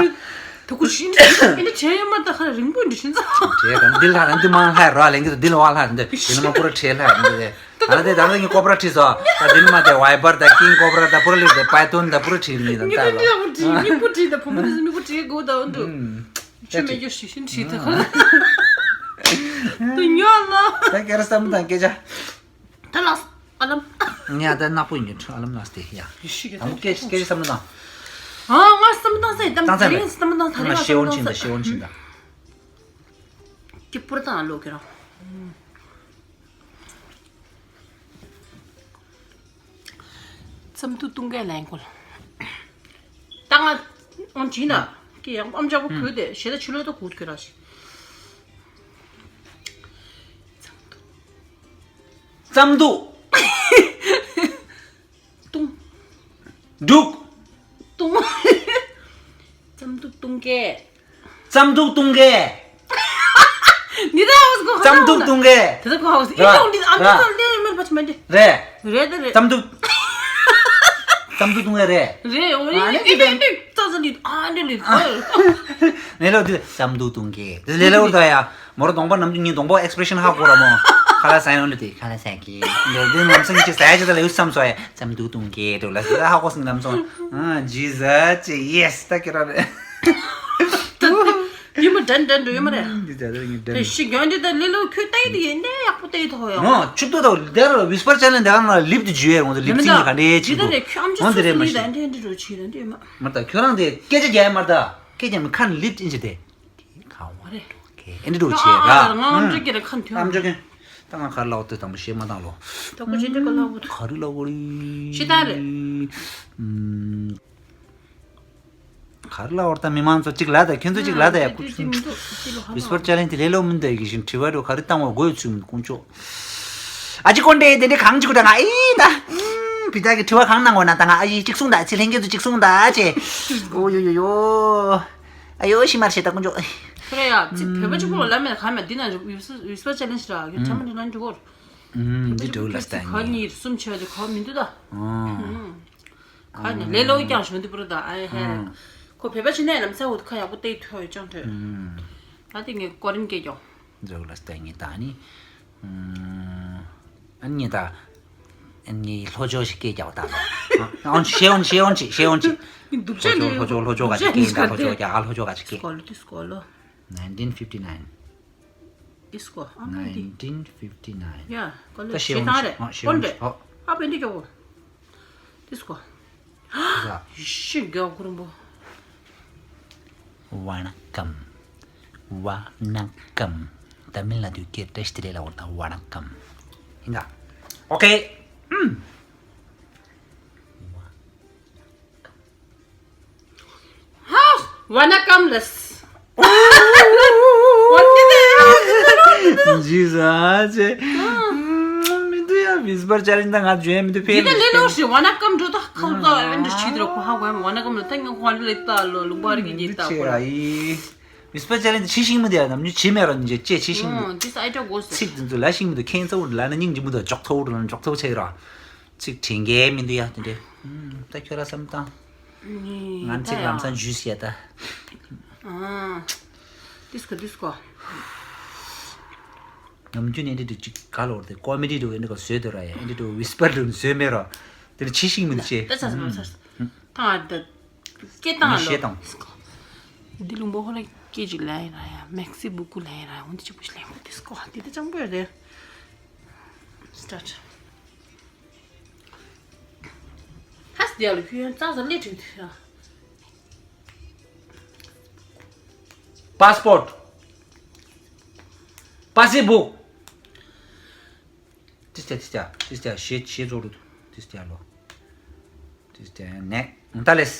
ད་ཁུ་ཤིན་ཏུ་ཨེ་འདྲ་བྱས་ཡོད་མ་ད་ཁ་རིང་པོ་འདྲ་ཤིན་ཙང་། བྱས་དང་འདི་ལྷ་རང་འདི་མང་ལྷ་རོ་ལེན་གི་འདི་ལ་བ་ལྷ་འདི་འདི་ནི་མ་པུ་ར་ཁྲེ་ལྷ་འདི་དེ། ད་ལ་དེ་ད་ལ་ངས་ཀོ་པ་ར་ཁྲིད་སོ། ད་འདི་ནི་མ་དེ་ཝའི་པར་ད་ཀིང་ཀོ་པ་ར་ད་པུ་ར་ལི་དེ་པའི་ཐོན་ད་པུ་ར་ཁྲིད་ནི་ད་ད་ལ། མི་པུ་ཁྲིད་ད་བུ་མོ་དེ་མི་པུ་ཁྲིད་གོ་ད་འདུ། ཆུ་མེད་རྒྱུ་ཞིག་ཤིན་ཁྲིད་ད་ཁོ། དུ་ཉོ་ལ། ད་ཀེ་ར་བསམ་ད་སྐད་ཆ། ད་ལགས་ཨ་ལམ། ངས་ད་ནག་པོ་ཡིན་གྱི་ཨ་ལམ་ལགས་ཏེ་ཡ། ཡེ་ཤེས་ཀྱི་དམ་སྐད་སྐད་ཆ་བསམ་བློ་བཏང་། ཨ་ང་བསམ་བློ་བཏང་ས་ཡིན་གཏམ་བཏང་ས་རེད། བསམ་བློ་བཏང་ས་རེད། ང་ཤེས་ཡོན་ཕྱིན་ད་ཤེས་ཡོན་ཕྱིན་ད། སྐྱིད་པོར་བཏང་ལོ་ཁྱེད་རང་། ཙམ་དུ་ཏུང་གེ་ལན་ཀོལ། ད་ང་ཨོན་ཅིན་ད་ཀྱི་ཡང་ཨམ་ཅག་པོ་གོས་དེ་ཞེ་ད་ཆུ་ལོ་ད་གུར་གྱུར་ར་ཞིག་ཙམ་དུ། ཏུང་། འབྲུག་ཏུང་། ཙམ་དུ་ཏུང་གེ། ཙམ་དུ་ཏུང་གེ། ནི་ད་ཧོ་སི་གོ་ཙམ་དུ་ཏུང་གེ། དེ་ད་གོ་ཧོ་སི་ཨི་ར་ཏོང་འདི་ཨ་འདི་ཏོང་འདི་མར་པ་ཆི་མ་འདི། རེད། རེད་ད་རེད། ཙམ་དུ། ཙམ་དུ་ཏུང་གེ་རེད། རེད་འོ་ཨ་ནི་ཨི་འདི་འདི་ཙ་ཙ་འདི་ཨ་འདི་ལི་ཧོ། ནེ་ལོ་འདི་ཙམ་དུ་ཏུང་གེ། ལེ་ལོ་ད་ཡ། མོ་ར་གདོང་པ་ནམ་རྒྱུན་ངའི་གདོང་པ་ཨེག་སི་པི་རེ་ཤན་ཧ་གོ་ར་མོ། ཁ་ལ་ས་ཡོང་ལུ་དེ་ཁ་ལ་ས་གི་འདི་འདི་ནམ་སང་ཅི་ས་ཡ་ཅི་ད་ལ་ཡུ་བསམ་སོ་ཡ་ཙམ་དུ་ཏུང་གེ་འགྲོ་ལ་སི་ཧ་གོ་སིང་ནམ་སོང་། ཨ་ཇི་ཟ་ཅི་ཡེ་སི་ད་ཀི་ར་རེ། ཡུ་མ་དྲན་དྲན་འགྲོ་ཡུ་མ་རེ། འདི་ད་ད་ངའི་དྲན། དེ་ཤི་གྱོན་འདི་ད་ལེ་ལོ་ཁྱོད་ལྟ་ཡི་དེ་ཡིན་ནས་ཡག་པོ་ལྟ་ཡི་ཐོ་ཡོང་། མོ་ཆུབ་ཏོ་ད་དེ་ར་ཝིས་པར་ཅེ་ལེན་ཇི་དེ་ག་ན་ལིབ་ཏུ་ཇུ་ཡེ་འོང་དུ་ལིབ་སིང་ག་འདྲེ་ཅི་འདུག་འོང་དེ་རེ་མ་ཤི། མ་ད་ཁྱོད་རང་དེ་སྐད་ཆ་རྒྱག་མ་ད་སྐད་ཆ་མི་ཁ་ནས་ལིབ་ཏིན་ཅི་དེ། གང་བ་རེད། ཨེ་འདྲ་འགྲོ་བྱེད་ར། ང་ཨམ་ཅོག་གི་ར་ཁ་མཐུན། ཨམ་ཅོག་གི། ད་ང་ག་རེ་ལབ་དགོས་དང་པོ་ཤེས་མ་དང་ལོ། ད་ཁོ་ཇི་འདྲ་ག་ལབ་དགོས། ག་རེ་ལབ་དགོས་རེད། ཤེས་ད་རེད། ག་རེ་ལབ་དགོས་ད་མི་མང་ཚོ་གཅིག་ལབ་ད་ཁྱོད་ཚོ་གཅིག་ལབ་ད་ཡ་ཁུ་ཆུ། ཝིས་པར་ཅེ་ལེན་ཇི་དེ་ལེ་ལོ་མིན་ད་ཡ་གི་བཞིན་དྲི་བ་འགྲོ་ག་རེ་བཏང་བ་དགོས་ཚུལ་མིན་དཀོན་མཆོག་ཨ་ཅི་ཀོན་ཏེ་དེ་འདྲ་གང་ཅིག་གོ་ད་ང་ཨི་ད། བི་ད་གི་དྲི་བ་གང་གནང་དགོས་ན་ད་ང་ཨ་ཡི་གཅིག་གསུང་ད་ཚེ་ལྷན་རྒྱས་ཚོ་གཅིག་གསུང་ད་ཅེ། ཨོ་ཡོ་ཡོ་ཡོ། ཨ་ཡོ་ཤི་མར་ཤེ་ད་ཀུན་ཅོ། ཁྱོད་ར་ཡ་ཙི་བོད་པ་གཅིག་པོ་ལ་མེད་ག་མེད་འདི་ན་ཝིས་པར་ཅེ་ལེན་ཇི་ར་གི་ཐ་མ་འདི་ན་འགྲོ་གོ། འདི་འགྲོ་ལ་སྟ་ག་ནི། གཉིས་གསུམ་ཆ་དེ་ག་མི་འདུག་ད། ག་ནི་ལེ་ལོ་ཀྱང་ཞོན་དུ་པུར་ད་ཨ་ཧེ། ཁོ་བོད་པ་ཕྱི་ནས་ལམ་སང་འུ་ཁ་ཡག་པོ་བལྟས་ཐོས་ཡོད་ཅང་ཐོས། ད་དེ་ངས་ཀོ་རིན་སྐད་ཀྱོ། འགྲོ་ལ་སྟ་ངས་ད་ནི། ཨ་ནི་ད། ཨ་ནི་ལྷོ་ཕྱོགས་ཤིག་སྐད་རྒྱག་པ་ད་ལ། ཨོན་ཤེ་ཨོན་ཤེ་ཨོན་ཅི་ཤེ་ཨོན་ཅི། ལྷོ་ཕྱོགས་ལྷོ་ཕྱོགས་ལྷོ་ཕྱོགས་ག་ཅི་སྐད་ད་ལྷོ་ཕྱོགས་རྒྱ་གར་ལྷོ་ཕྱོགས་ག་ཅི་སྐད། སྐོར་ལོ་དུ་སྐོར་ལོ། nineteen fifty nine། དུ་སྐོར་ཨ་མ་འདི། nineteen fifty nine། ཡ་སྐོར་ལོ་ད་ཤེ་ཨོན་ཅི་ཨ་ཤེ་ཨོན་ཅི་ཨོ། ཨ་པེ་འདི་ཀྱོ། དུ་སྐོར། ཡ། ཡེ་ཤེས་རྒྱལ་བ་ཀུན་རིན་པོ། ཝ་ན་ཀམ། ཝ་ན་ཀམ། ཏ་མིལ་ནཱ་ཌུ་སྐད་བཀྲ་ཤིས་བདེ་ལེགས་ལབ་དགོས་རེད་ད་ཝ་ན་ཀམ། ཡིན་ད། ཨོ་ཁེ། ཧ། ཝ་ན་ཀམ་ལས། ཇི་ཟ་ཅེ། མི་འདུག་ཡ་ཝིས་པར་ཅེ་ལེན་ཇི་ད་ང་འཇོན་མི་འདུག་ཕེ། འདི་ད་ལེ་ལོ་ཞིག་ཝ་ན་ཀམ་འགྲོ་ད་ཁ་ལོ་ད་ཨེ་འདྲ་བྱེད་དུ་ར་ཁོ་ཧ་གོ་ཡ་མ་ཝ་ན་ཀམ་ལ་ད་ངས་ཁོ་ཧ་ལི་ལེ་ད་ལོ་ལུང་པ་རི་གི་ཉེ་ད་ཁོ་ར། ཝིས་པར་ཅེ་ལེན་ཇི་ཆི་ཤིང་མི་འདུག་ཡ་ནམ་ཉུ་ཆི་མེ་ར་ཉི་ཇེ་ཅེ་ཆི་ཤིང་མི་འདུག་ཁེན་ཚ་འུར་ལ་ན་སྙིང་རྗེ་མི་འདུག་ཅོག་ཐོ་འུར་ལ་ན་ཅོག་ཐོ་ཆེ་ར། ཚིག་དྲན་གྱི་མི་འདུག་ཡ་དེ་འདྲས། ད་ཁྱོད་ར་བསམ་བཏང་། ང་ཚིག་ལམ་སང་ཇུས་བྱས་ད། དུ་སྐོར་དུ་སྐོར། ནམ་རྒྱུན་ཨེ་འདྲས་འདྲས་ཅིག་ག་ལོར་ཏེ་ཀོ་མེ་ཌི་འདྲས་ཨེ་འདྲས་ག་བཟོས་དེ་ར་ཡ་ཨེ་འདྲས་འདྲས་ཝིས་པར་འདྲས་བཟོས་མེད་ར། དེ་ནི་ཆི་ཤིང་མི་འདུག་ཅེ། ད་ཚ་ཚ་མ་ཚ། ད་ང་ད་སྐད་བཏང་ལོ། ཞེས་དང་། འདི་ལུང་པ་ཧོ་ལ་སྐད་ཅིག་ལ་ཡིན་ར་ཡ་མེག་སི་བུ་ཀུ་ལ་ཡིན་ར་ཡ་འོན་ཏེ་ཅི་པུ་ཤི་ལ་ཡིན་དུ་སྐོར་འདི་ད་ཅང་པོ་ཡོད་དེ། སི་ཊར་ཊི། ཧས་དེ་ལ་ཁྱོད་ཡང་ཙག་ཙག་ལས་བྲིས་དུས་ཡ། པཱ་སི་པོར་ཊི། པཱ་སི་བུག་ཏི་སྟེ་ཏི་སྟེ་ཏི་སྟེ་ཞེས་ཞེས་རྫོགས་རུ་ཏི་སྟེ་ལོ། ཏི་ ནས་ད་ལེས།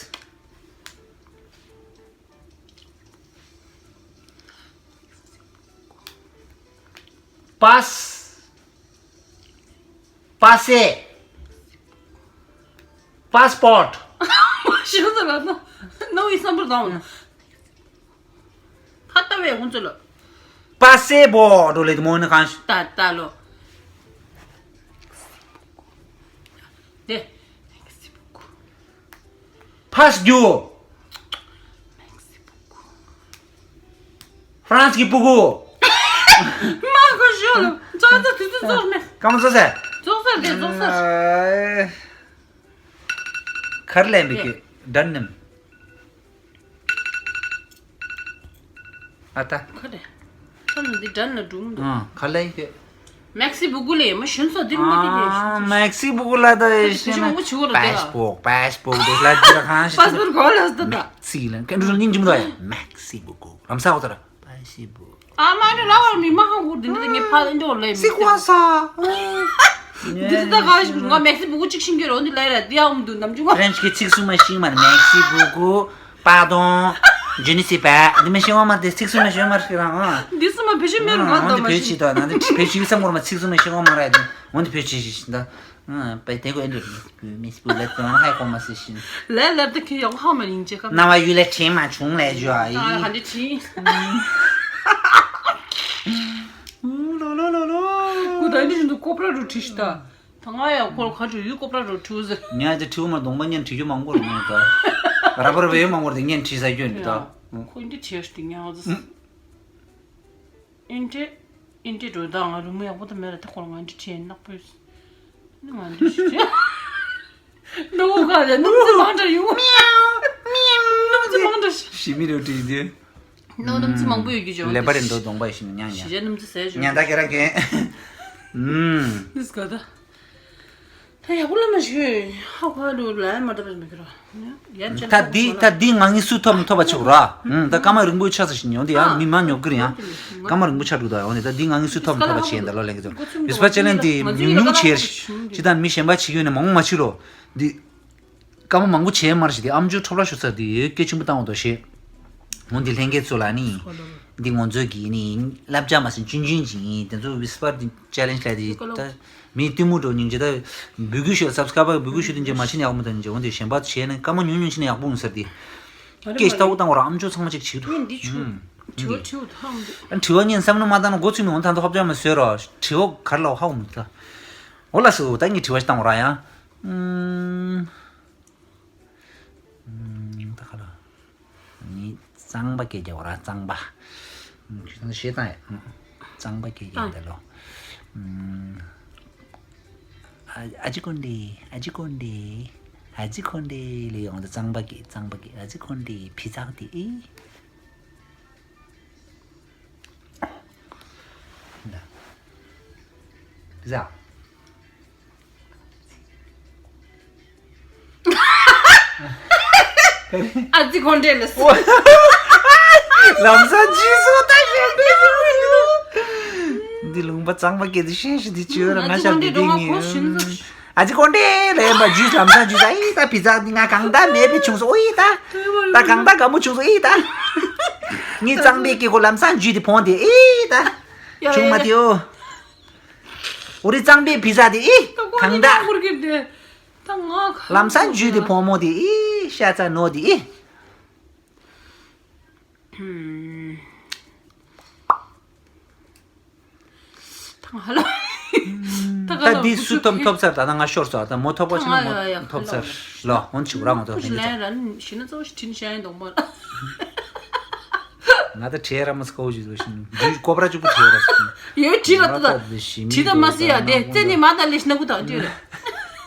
པཱས། པཱ་སེ། པཱས་པོར་ཊི། ཤེས་ཚར་ལ་ན། ནོ་ཡི་བསམ་པར་དང་། ཁ་ལྟ་བའི་ཁོང་ཚོ་ལ། པཱ་སེ་པོར་ཊི་ལེ་དུ་མོ་ནི་གང་ཞིག་ད་ལྟ་ལོ། དེ། ཕ་སི་རྒྱུ། ཧྥ་རན་སི་གི་སྤུ་གུ། མ་གོ་ཤོ་ལོ། ཙོག་ཙོག་དུས་ཚོད་ཙོག་མེད། སྐམ་ཙོག་ཟེར། ཙོག་ཟེར་དེ་ཙོག་ཟེར། ཨ། གར་ལེན་པའི་གི་དྲན་ནམ། ཨ་ད། ཁ་རེ། ཁ་ནང་འདི་དྲན་ལ་འགྲོ་མི་འདུག་ཨ་ག་ལེ་ཡིན་གི། མེག་སི་སྤུ་གུ་ལས་མ་ཞུན་སོ་འདིར་མ་དེ་དེ་ཨ་ཤུ་མེག་སི་སྤུ་གུ་ལ་ད་ཤེ་ན། ཞུ་མ་ཆུ་བོ་ར་དེ་པཱས་ལ། པོག་པཱས་པོག་དེ་ལ་ཅི་ར་ཁང་ཤི། པཱས་པོར་གོ་ལ་སྟ་ད། སི་ལན་ཀན་ཀྲུ་ལ་སྙིང་རྗེ་མི་འདུག་ཡ། མེག་སི་སྤུ་གུ་ལམ་ས་འོ་ད་ར་པཱས་སི་སྤུ་གུ། ཨ་མ་ནི་ལ་བར་མི་མ་ཧང་གུར་དེ་འདི་ངས་ཕ་ཨིན་འདྲ་ལས་མི་སི་ཀུ་ཧ་ས། འདི་ད་ག་ང་མེག་སི་སྤུ་གུ་གཅིག་ཤིང་གི་རོ་འདི་ལ་ར་དེ་ཡང་འདུག་ནམ་ཅུ་ང་། ཕྲན་ཅི་གི་ཚིག་གསུམ་མ་ཤིང་མ་མེག་སི་སྤུ་གུ། པཱ་དོང་། ཇི་ནི་སི་པ། འདི་མི་ཤེས་བ་མ་དེ་ཚིག་གསུམ་མ་ཤེས་མ་རེད་རང་ཨ། འདི་གསུམ་མ་བེད་སྤྱོད་མེད་རུང་ང་འོན་ཏེ་བེད་སྤྱོད་ད་ན་འདི་བེད་སྤྱོད་བསམ་གོར་མ་ཚིག་གསུམ་མ་ཤེས་བ་མ་རེད་འདི་འོན་ཏེ་བེད་སྤྱོད་ཤེས་ཤིང་ད། ཨ་པའི་དེ་གོ་ཨེ་འདྲ་མི་སྤུ་ལེ་ཏོ་ན་ཧའི་གོ་མ་སི་ཤིན། ལེ་ལེ་ཏི་ཁི་ཡོང་ཧ་མ་ཡིན་ཅེ་ཁ། ན་བ་ཡུ་ལེ་ཁྲེ་མ་ཆུང་ལེ་ཇོ་ཨ་ཡི། ཨ་ཧ་འདི་ཁྲི། ལོ་ལོ་ལོ་ལོ། ཀུ་ད་འདི་བཞིན་དུ་ཀོ་པ་ར་རུ་ཁྲི་ཤི་ད། ད་ང་ཡང་ཁོ་ལ་ཁ་བྲིས་ཡུལ་ཀོ་པ་ར་རོ་བྲིས་ཟེར། ཉ་དེ་བྲིས་མ་གདོང་པ་ཉན་བྲིས་རྒྱུ་མང་པོ་རེད་ཉན་ད། ར་བ་ར་བའི་མང་པོ་རེད་ཉན་བྲིས་ཟ་རྒྱུ་འདི་ད། ཁོ་འདི་བྲིས་ཏེ་ཉ་ཟེར། ཨིན་ཏྲེ། ཨིན་ཏྲེ་འགྲོ་ད་ང་རུ་མི་ཡག་པོ་ད་མེད་ར་ད་ཁོ་ལ་ང་འདི་བྲིས་ནག་པོས། ནི་ང་འདི་བྲིས། ནོ་ག་རེ་ནུབ་ཙི་མང་དྲ་ཡོང་། ནུབ་ཙི་མང་དྲ་ཞི་མི་རེ་བྲིས་དེ། ནོ་ནུབ་ཙི་མང་པོ་ཡོད་རྒྱུ་བྱུང་ལེ་པ་རེ་འགྲོ་གདོང་པ་ཞིག་ཉ་ཉ། ཞི་བྱ་ནུབ་ཙི་ཟས་བྱུང་ཉ་ད་ཁེ་ར་ཁེ། ཨུམ། ནི་སྐད་ད། ད་ཡག་པོ་ལ་མ་ཞུ། ཧ་གོ་རུ་ལ་མ་འདྲ་བ་མི་ཁྱོད་ར། ད་འདི་ད་འདི་ང་ངི་སུ་ཐོབ་མི་ཐོབ་པ་ཆོག་ར། ཨུམ་ད་སྐར་མ་རིང་པོའི་ཆ་ས་ཞིག་ཡོང་དེ་ཡང་མི་མ་ཉོབ་གི་རེད་ཡང་། སྐར་མ་རིང་པོ་ཆ་འགྲོ་ད་ཡོང་དེ་ད་འདི་ང་ངི་སུ་ཐོབ་མི་ཐོབ་པ་བྱས་ཡིན་ད་ལོ་ལེན་གི་ཚོ། བིས་པ་ཅེ་ལན་འདི་ཉུང་ཉུང་བྱས་ཅི་ད་མི་གཞན་པ་བྱེད་ཡོད་ནས་མང་མ་བྱེད་རོ། འདི། སྐར་མ་མང་པོ་བྱས་མར་ཞིག་དེ་ཨམ་ཅོག་འཕྲོ་བརླག་ཤོར་ཚར་དེ་སྐད་ཆེན་པོ་བཏང་བ་དོ་ཞེས། འོ་འདི་ལྷན་རྒྱས་ཚོ་ལ་ནི། འདི་ང་ཚོ་གི་ནི་བསླབ་བྱ་མ་ཟིན་ཆུང་ཆུང་ཅིག་ཡིན་དེ་ཚོ་བིས་པར་འདི་ཅེ་ལེན་ལ་དེ་ད་མི་གཏི་མུག་འགྲོ་སྙིང་རྗེ་ད་འབོད་སྐུལ་ཤོད་སབ་སི་ཀ་རའེབ་འབོད་སྐུལ་ཤོད་དེ་འཇེ་མ་ཕྱིན་ཡག་མོ་དང་འཇེ་འོ་འདི་གཞན་པ་བྱས་ནས་སྐར་མ་ཉུང་ཉུང་ཕྱིན་ཡག་པོ་ཡིན་ཟེར་དེ། སྐད་ཆ་ལྟ་བུ་བཏང་བ་ར་ཨམ་ཅོག་ཚང་མ་ཅིག་བྱེད་འདུག་འདི་ཆུ། དྲི་བ་དྲི་བ་ཐང་འདུག་དྲི་བ་ཉན་བསམ་བློ་མ་བཏང་ན་མགོ་ཚོས་མི་འོང་ཐང་དུ་ཧོབ་ཅག་མ་བཟོས་རོགས་དྲི་བ་གར་ལ་ཧ་འོང་མི་ད། འོ་ལ་སུ་ད་ངས་དྲི་བ་ཞིག་བཏང་བ་ར་ཡང་། ད་ག་ལ། ནི་གཙང་པ་སྐད་རྒྱག་པ་ར་གཙང་པ། ཞེ་དང་ཡ། གཙང་པ་སྐད་རྒྱག་འདི་ལོ། ཨ་ཅི་ཀོན་ཏེ་ཨ་ཅི་ཀོན་ཏེ་ཨ་ཅི་ཀོན་ཏེ་ལས་ཡོང་ད་གཙང་པ་སྐད་གཙང་པ་སྐད་ཨ་ཅི་ཀོན་ཏེ་ཕི་ཙག་ཏེ་ཨི། ཟ། ཨ་ཙི་ཁོང་འདྲེ་ལ་སོ། ལམ་སང་ཇུས་སོ་ད་ཞེས་པའི་འདི་ལུང་པ་གཙང་པ་སྐད་དུ་ཤེས་ཤིག་འདི་ཅི་ཡོད་ལ་ང་ཤ་འདི་འདི་ངེས། ཨ་ཙི་ཁོང་འདྲེ་ལས་པ་ཇུས་ལམ་སང་ཇུས་ཨི་ད་ཕི་ཙག་འདི་ང་གང་ད་མེད་པའི་བྱུང་སོ་ཨི་ད། ད་གང་ད་ག་མོ་བྱུང་སོ་ཨི་ད། ངའི་གཙང་པའི་སྐད་གོ་ལམ་སང་ཇུས་དེ་ཕོང་དེ་ཨི་ད། བྱུང་མ་དེའོ། འོ་རི་གཙང་པའི་ཕི་ཙག་དེ་ཨི། གང་ད། ལམ་སང་ཇུས་དེ་ཕོང་མོ་དེ་ཨི་ཤ་ཚ་ནོ་དེ་ཨི། ད་ང་ལ། ད་འདི་སུ་ཐོབ་ཐོབ་ཚར་ད་ང་ཤོར་སོང་ད་མོ་ཐོབ་པ་ཆ་ན་མོ་ཐོབ་ཚར་ལོ་འོན་ཆུ་ར་ང་ཐོབ་ཐོབ་ཚར། ཞི་ན་གཙོ་བོ་ཞིག་དྲིན་ཤ་ཡིན་དོག་མ་ལ། ང་ད་བྲེལ་ར་མ་སྐོ་ཞིག་བཞིན་འདུས་ཀོ་པ་ར་གཅིག་པུ་བྲེལ་ར་སོང་། ཡོད་བྲིས་ར་ཏུ་ད། བྲིས་ད་མ་སི་ཡ་དེ་བཙན་ནི་མ་ད་ལེ་ཤི་ན་གུ་ད་འདྲི་ར།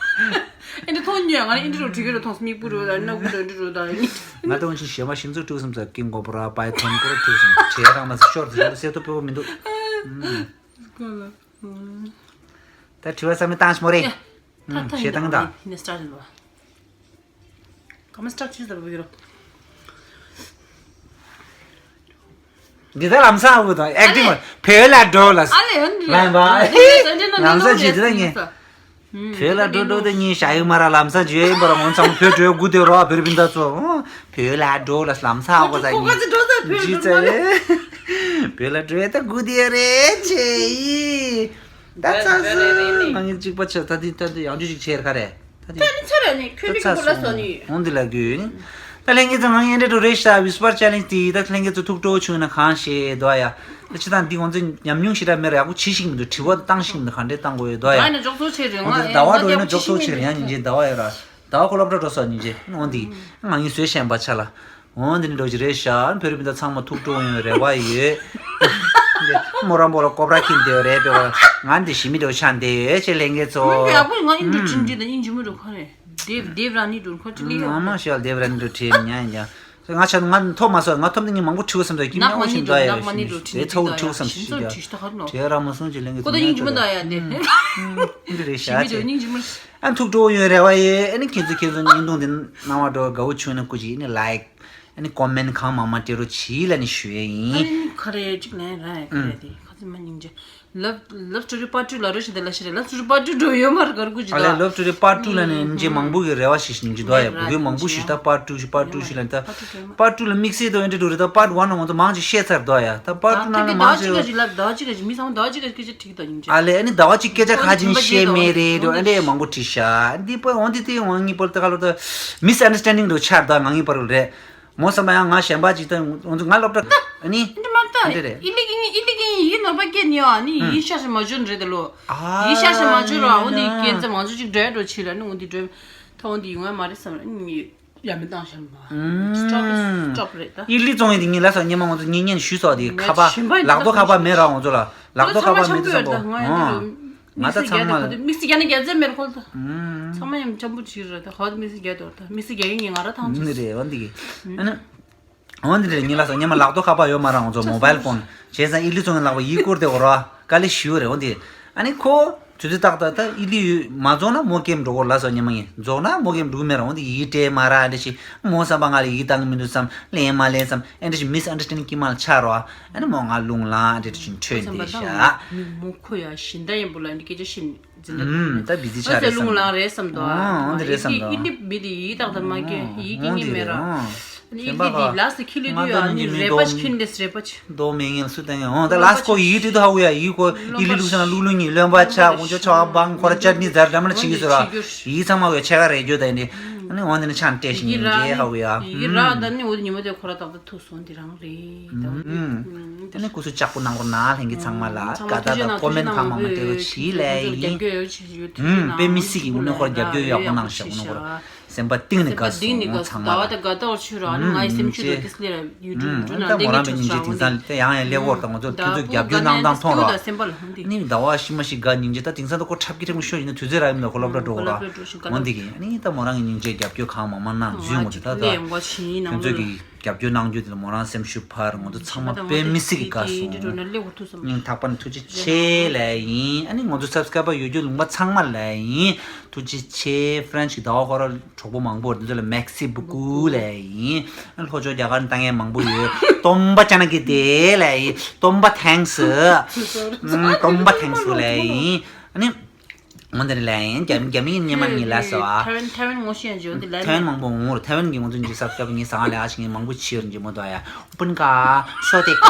ཨེ་འདྲ་མཐོང་ཉོས་ང་ནི་ཨེ་འདྲ་རོ་བྲིས་གི་རོ་མཐོང་སི་མིག་པུ་རོ་ད་ན་གུ་ད་འདྲི་རོ་ད་ཡིན། ང་ད་འོན་ཆེན་ཞེ་མ་ཤིང་ཚུ་དཀྲུག་སམ་ས་ཀིང་ཀོ་པ་ར་པའི་ཐོན་ཀོ་ར་དཀྲུག་སམ་བྲེལ་ར་མ་སི་ཤོར་ཏུ་ཤོར་ཏུ་སེ་ཐོ་པེ་པོ་མི་འདུག་ད་དྲི་བ་བསམ་མི་བཏང་ཤི་མོ་རེད། ད་ད་ཞེ་སྡང་ད། ཡིན་ན་སི་ཊར་ཊི་ལ། ག་མ་སི་ཊར་ཊི་ལ་བུ་ཡོད་རོ། འདི་ད་ལམ་སང་བུ་དང་ཨེག་ཊིང་བ་བེ་ལ་འགྲོ་ལ། ཨ་ལེ་ཡོན་ལན་པ། ལམ་སང་ཇི་འདི་ད་ངས། བོད་ལ་འགྲོ་འགྲོ་དེ་གཉིས་ཞྭ་ཡིག་མ་ར་ལམ་སང་བརྗོད་ཡིན་པར་ངོ་ཚང་བོད་འགྲོའི་སྒུག་དེ་རོ་བོད་རིན་ད་ཚོ། བོད་ལ་འགྲོ་ལ་ལམ་སང་ཨ་ཁོ་ཚ་ཁོ་ག་ཚོད་འགྲོ་ས་བོད་འགྲོ་ས་རེད། བོད་ལ་འགྲོའི་ད་སྒུག་དེ་རེད་ཆེ་ཡིན། ད་ཚ་སུ་ང་ངི་གཅིག་པ་ཆེ་ད་དེ་ད་དེ་ཡང་ཅུ་ཞིག་ཆེར་ཁ་རེད། ད་ད་ནི་ཚོ་ར་ནི་ཁྱོད་ད་ཀྱི་ཚ་བུ་ལ་སོ་སོང་ནི། འོང་འདི་ལ་དགོས་ཡིན། ད་ལྷན་རྒྱས་ཚོ་ང་ངི་འདྲེ་འགྲོ་རེད་ཤ་ཝི་སི་པར་ཆེ་ལེན་ཇི་དེ་ད་ལྷན་རྒྱས་ཚོ་ཐུགས་སྤྲོ་ཆུང་ན་གང་ཤེས་དོ་ཡ། ད་ཅི་ད་འདི་ང་ཚོ་ཉམས་མྱོང་ཞིག་ར་མེད་ར་ཡག་པོ་བྱེད་ཤིག་མི་འདུག་དྲི་བ་བཏང་ཤིག་མི་འདུག་ག་འདྲས་བཏང་དགོས་ཡོད་དོ་ཡ། ང་ནི་འཇོག་ཚོ་ཆེ་རེད་ང་ང་ཟླ་བ་འགྲོ་ཡིན་ན་འཇོག་ཚོ་ཆེ་རེད་ཡང་ཉིན་རྗེས་ཟླ་བ་ཡོད་ར། ཟླ་བ་ཁོ་སློབ་གྲྭ་འགྲོ་སོང་ཉིན་རྗེས་འོང་འདི་ང་ངི་བཟོས་ཤན་པ་ཆ་ལ། འོ་འདི་ནི་འགྲོ་གི་རེད་ཤག་བོད་རིགས་མི་དང་ཚང་མ་ཐུགས་སྤྲོ་ཡོང་རེ་བ་ཡོད། མོ་རང་པོ་ལ་ཀོབ་ར་ཁྱིམ་དེ་རེད་པས་ང་འདི་ཞི་མི་འགྲོ་ཆ་འདི་ཡོད་ཆེ་ལེན་གི་ཚོ། ཡག་པོ་ང་ཨིན་འགྲོ་ཁྲིམས་འདི་དང་ཨིན་ཇི་མི་འགྲོ་ཁ་རེད། དེབ་དེབ་རང་ནི་འགྲོ་ཁ་ཁྲིམས་ལི་ཡོད། ཨ་མ་ཤལ་དེབ་རང་ནི་འགྲོ་ཁྲིམས་ཉན་ཡ། ང་ཆ་ང་ཐོབ་མ་སོང་ང་ཐོབ་ནི་ངས་མང་པོ་ཁྲིའུ་བསམ་ད་ཀྱི་མྱང་བོ་ཞིམ་ད་ཡ་ཞིམ་ཞིམ་དེ་ཚ་བོ་ཁྲིའུ་བསམ་ཞིག་ཡ། དེ་ར་མ་སོང་ཅི་ལེན་གི་ཚོ་ཉན་ཆོག་ཡ། འདི་རེད་ཤག་ཆེ། ཨ་ཐུགས་སྤྲོ་ཡོད་རེ་བ་ཡོད། ཨ་ནི་ཁྱེད་ཚོ་ཁྱེད་ཚོ་བརྙན་ཐུང་འདི་སྣང་བ་འགྲོ་དགའ་བོ་བྱུང་ན་སྐུ་མཁྱེན་ཨ་ནི་ལའིག་ཨ་ནི་ཀོ་མེན་གང་མང་མང་སྤྲད་རོགས་གྱིས་ལབ་ནི་ཞུ་ཡས་ཡིན། ཨ་ནི་ཁ་རེ་གཅིག་ལན་ར་ཡ་ཁ་རེ་དེ་ཁ་ཚི་མ་སྙིང་རྗེ། Love Love Story Part Two ལ་རོ་ཞིག་དེ་ལ་ཞིག་རེད། Love Story Part Two འགྲོ་ཡོད་མ་རེད་གར་སྐུ་ཅི་ཨ་ལས་ད། Love Story Part Two ལ་ནི་ཨ་ནི་མང་པོ་གི་རེ་བ་ཞིག་སྙིང་རྗེ་དོ་ཡ་བུ་གུ་མང་པོ་ཞིག་ད་Part Two ཞིག་Part Two ཞིག་ལ་ད། Part Two ལ་དམིགས་བསལ་དོ་ཨེ་འདྲ་འགྲོ་རེད་ད། Part One ལ་ང་ཚོ་མང་ཅིག་བཤད་ཚར་དོ་ཡ་ད། Part Two ནང་ལ་མང་ཅིག་ལབ་ད་ཅིག་ག་ཅིག་མི་ཚང་མ་ད་ཅིག་ག་ཅིག་ཁྲིག་ད་སྙིང་རྗེ། ཨ་ལས་ཨ་ནི་ཟླ་བ་གཅིག་སྐད་ཆ་ཁ་ཅིག་བཤད་མེད་རེད་འགྲོ་ཨ་འདྲས་མང་པོ་བྲིས་ཤག་འདི་པ་འོང་འདི་དེ་འོང་ངའི་བར་དུ་ཁ་ལོ་ད་མིས་ཨན་ཌར་སི་ཊན་ཌིང་འགྲོ་ཆགས་ད་ང་ངའི་བར་རེད། མོ་བསམ་པ་ཡང་ང་གཞན་པ་ཅིག་ད་འོང་ཚོ་ང་སློབ་གྲྭ་ཨ་ནི་འདི་མ་ད་འདི་རེད། ཨི་ལི་ཨི་ལི་ཨི་ལི་ཨི་ནོར་པ་སྐད་ནི་ཨ་ནི་ཡི་ཤ་ཤ་མ་བྱོན་རེད་ད་ལོ། ཡི་ཤ་ཤ་མ་བྱོན་ར་འོ་འདི་སྐད་ཚ་མང་ཚོ་ཅིག་འགྲོ་འགྲོ་ཆི་ལ་ནི་འོ་འདི་འགྲོ་ད་འོ་འདི་ཡོང་ཡ་མ་རེད་བསམ་ར་ཨ་ནི། ཡ་མི་བཏང་ཤར་མ། སྐྲོབ་སྐྲོབ་རེད་ད། ཨི་ལི་ཙོང་ཡི་དེ་ཉིན་ལ་སོགས་ཉི་མ་ང་ཚོ་གཉིས་གཉིས་ཞུས་སོགས་དེ་ཁ་པ་ལག་ཏོ་ཁ་པ་མེད་ར་ང་ཚོ་ལ་ལག་ཏོ་ཁ་པ་མེད་ཙམ་པོ་ཧོ། ང་ད་ཚང་མ་ལ་དམིགས་བསལ་རྒྱ་ནི་རྒྱ་རྩལ་མེད་ཁོལ་ད། ཚང་མ་ཡང་ཅམ་པོ་ཅིག་རེད་ད་ཧོ་ད་དམིགས་བསལ་རྒྱ་དོར་ད་དམིགས་བསལ་རྒྱ་ཡིན་ངེས་ང་ར་ཐང་ཆུ། ནི་རེད་འོ་འདི་གི་ཨ་ནི། འོ་འདི་རེད་ཉིན་ལ་སོགས་ཉི་མ་ལག་ཏོ་ཁ་པ་ཡོད་མ་ར་ང་ཚོ་མོ་བལ་ཕོན་བྱས་ཙང་ཨི་ལི་ཙོང་ཡི་ལག་པ་ཡིད་སྐོར་དེ་འོ་ར་དཀའ་ལས་ཞུ་རེད་འོ་འདི་ཨ་ནི་ཁོ། དུས་ཚོད་ཏག་ཏག་ད་ཨི་ལི་ཡོད་མ་རྫོགས་ན་མོ་ཀེམ་འགྲོ་གོ་ལ་སོགས་ཉི་མ་ངས་རྫོགས་ན་མོ་ཀེམ་འགྲོ་གི་མེད་ར་འོང་དེ་ཡིད་སྤྲད་མ་ར་ཨ་འདྲ་ཞིག་མོ་བསམ་པ་ང་ལ་ཡིད་བཏང་གི་མི་འདུག་བསམ་ལེན་མ་ལེན་བསམ་ཨ་འདྲ་ཞིག་མིས་ཨན་ཌར་སི་ཊན་ཌིང་གི་མ་ལ་ཆགས་རོ་ཨ་ནི་མོ་ང་རླུང་ལངས་ཨ་འདྲ་ཞིག་འཕྲོད་འདི་ཤ། མོ་ཁོ་ཡ་ཞིན་ད་ཡིན་པོ་ལ་འདི་སྐད་ཆ་ཤིན་འཛིན་ད་འདུག་ན་ད་བི་ཛི་ཆགས་རེད་བསམ་རླུང་ལངས་རེད་བསམ་འདུག་ཨ་འདི་རེད་བསམ་འདུག་ཨི་ལི་མི་དེ་ཡིད་བཏང་ད་མ་སྐྱོན་ཡིད་སྐྱོན་གི་མེད་ར། ཨ་ནི་ཨི་ལི་དེ་ལ་སི་ཁི་ལི་དུ་ཡ་ཨ་ནི་རེ་པ་ཆི་ཁིན་དེ་སི་རེ་པ་ཆི། མདོ་མེད་ངན་སུ་བསྟན་ངན་འོང་ད་ལ་སི་ཁོ་ཡིད་དེ་དུ་ཧ་གོ་ཡ་ཡིད་ཁོ་ཨི་ལི་ལུག་སང་ལུག་ལུག་ཉིད་རློན་པ་ཆ་འོང་ཆོ་ཆ་བ་བང་ཁོ་ར་ཅར་ནི་ཛར་འདྲ་མ་ལ་ཆི་གི་སོ་ར་ཡིད་ཚང་མ་གོ་ཆ་ག་རེ་རྒྱུ་ད་ཡིན་ཨ་ནི་འོང་དེ་ནི་ཆང་ཏེ་ཞིང་ཡིན་ཇེ་ཧ་གོ་ཡ་ཡིད་ར་ད་ནི་འོ་དེ་ཉི་མ་དེ་ཁོ་ར་ད་ད་ཐུག་སོང་དེ་རང་རེད་ད། ཨ་ནི་སྐུ་གཟུགས་ལྕགས་པོ་གནང་རོགས་གནང་ལྷན་གྱི་ཚང་མ་ལ་དགའ་ད་ད་ཀོ་མེན་གང་མང་མང་སྤྲད་རོགས་གྱིས་ལས་ཡིན། ཨུམ་དཔེ་མི་སྲིད་ཀྱི་དངོས་གནས་ཁོར་རྒྱབ་སྐྱོར་ཡག་པོ་གནང་ཤག་དངོས་གནས་ཁོར་སེམས་པ་གཏིང་ནས་དགའ་སོང་ཚང་མ་ལ། ཨུམ་ཨུམ་ཨུམ་ཨུམ་ཨུམ་ཨུམ་ཨུམ་ད་མོ་རང་གི་སྙིང་རྗེ་དེང་སང་དེ་ཡང་ཡང་སླེབས་འོར་དང་ང་ཚོ་ཁྱོད་ཚོ་རྒྱབ་སྐྱོར་གནང་སྟངས་མཐོང་ར་ནི་ཟླ་བ་ཤི་མ་ཤི་དགའ་སྙིང་རྗེ་ད་དེང་སང་ད་ཁོ་འཁྲབ་ཀྱི་འཁྲབ་ཀྱི་ཤོར་ཡིན་ན་དུས་ཚོད་རག་ཡིན་ན་ཁོ་སློབ་གྲྭ་འགྲོ་གོ་ར་འོན་དེ་གི་ནི་ད་མོ་རང་གི་སྙིང་རྗེ་རྒྱབ་སྐྱོར་གང་མང་མང་གནང་འཛུལ་ཡོང་གི་ད་ད་ཁྱོད་ཚོ་གི་རྒྱབ་སྐྱོར་གནང་རྒྱུ་དེ་ལ་མོ་རང་སེམས་ཤུགས་འཕར་ང་ཚོ་ཚང་མ་དཔེ་མི་སྲིད་ཀྱི་དགའ་སོང་། སྙིང་ཐག་པ་ནས་ཐུགས་རྗེ་ཆེ་ལབ་ཡིན། ཨ་ནི་ང་ཚོ་སབ་སི་ཀ་རའེ་བར་ཡོད་རྒྱུ་ལུང་པ་ཚང་མ་ལབ་ཡིན། ཐུགས་རྗེ་ཆེ། ཧྥ་རན་སི་གི་ཟླ་བ་ཁོ་ར་གྲོགས་པོ་མང་པོ་འདི་ཚོ་ལ་མེག་སི་བུ་ཀུ་ལབ་ཡིན། ཨ་ནི་ལྷོ་ཕྱོགས་རྒྱ་གར་ནས་ལྟ་མཁན་མང་པོ་ཡོད། སྟོན་པ་ཅ་ན་གི་དེ་ལབ་ཡིན། སྟོན་པ་ཐེངས་སུ། སྟོན་པ་ཐེངས་སུ་ལབ་ཡིན། ཨ་ནི། འོ་འདི་ནི་ལན་རྒྱ་རྒྱ་མིའི་སྙེ་མ་གཉིས་ལ་སོ་ཨ། ཐའེ་ཝན་ཐའེ་ཝན་ངོ་ཤེས་ཡང་བརྗོད་འདི་ལན། ཐའེ་ཝན་མང་པོ་ངོ་རུ་ཐའེ་ཝན་གྱི་ང་ཚོ་འཇིགས་ས་སྐབས་ངའི་ཟ་ཁང་ལ་ཨ་ཞིག་ངས་མང་པོ་ཕྱིར་འཇིགས་མོ་དོ་ཡ། སྤུན་ཀ་སོ་དེ་ཀ་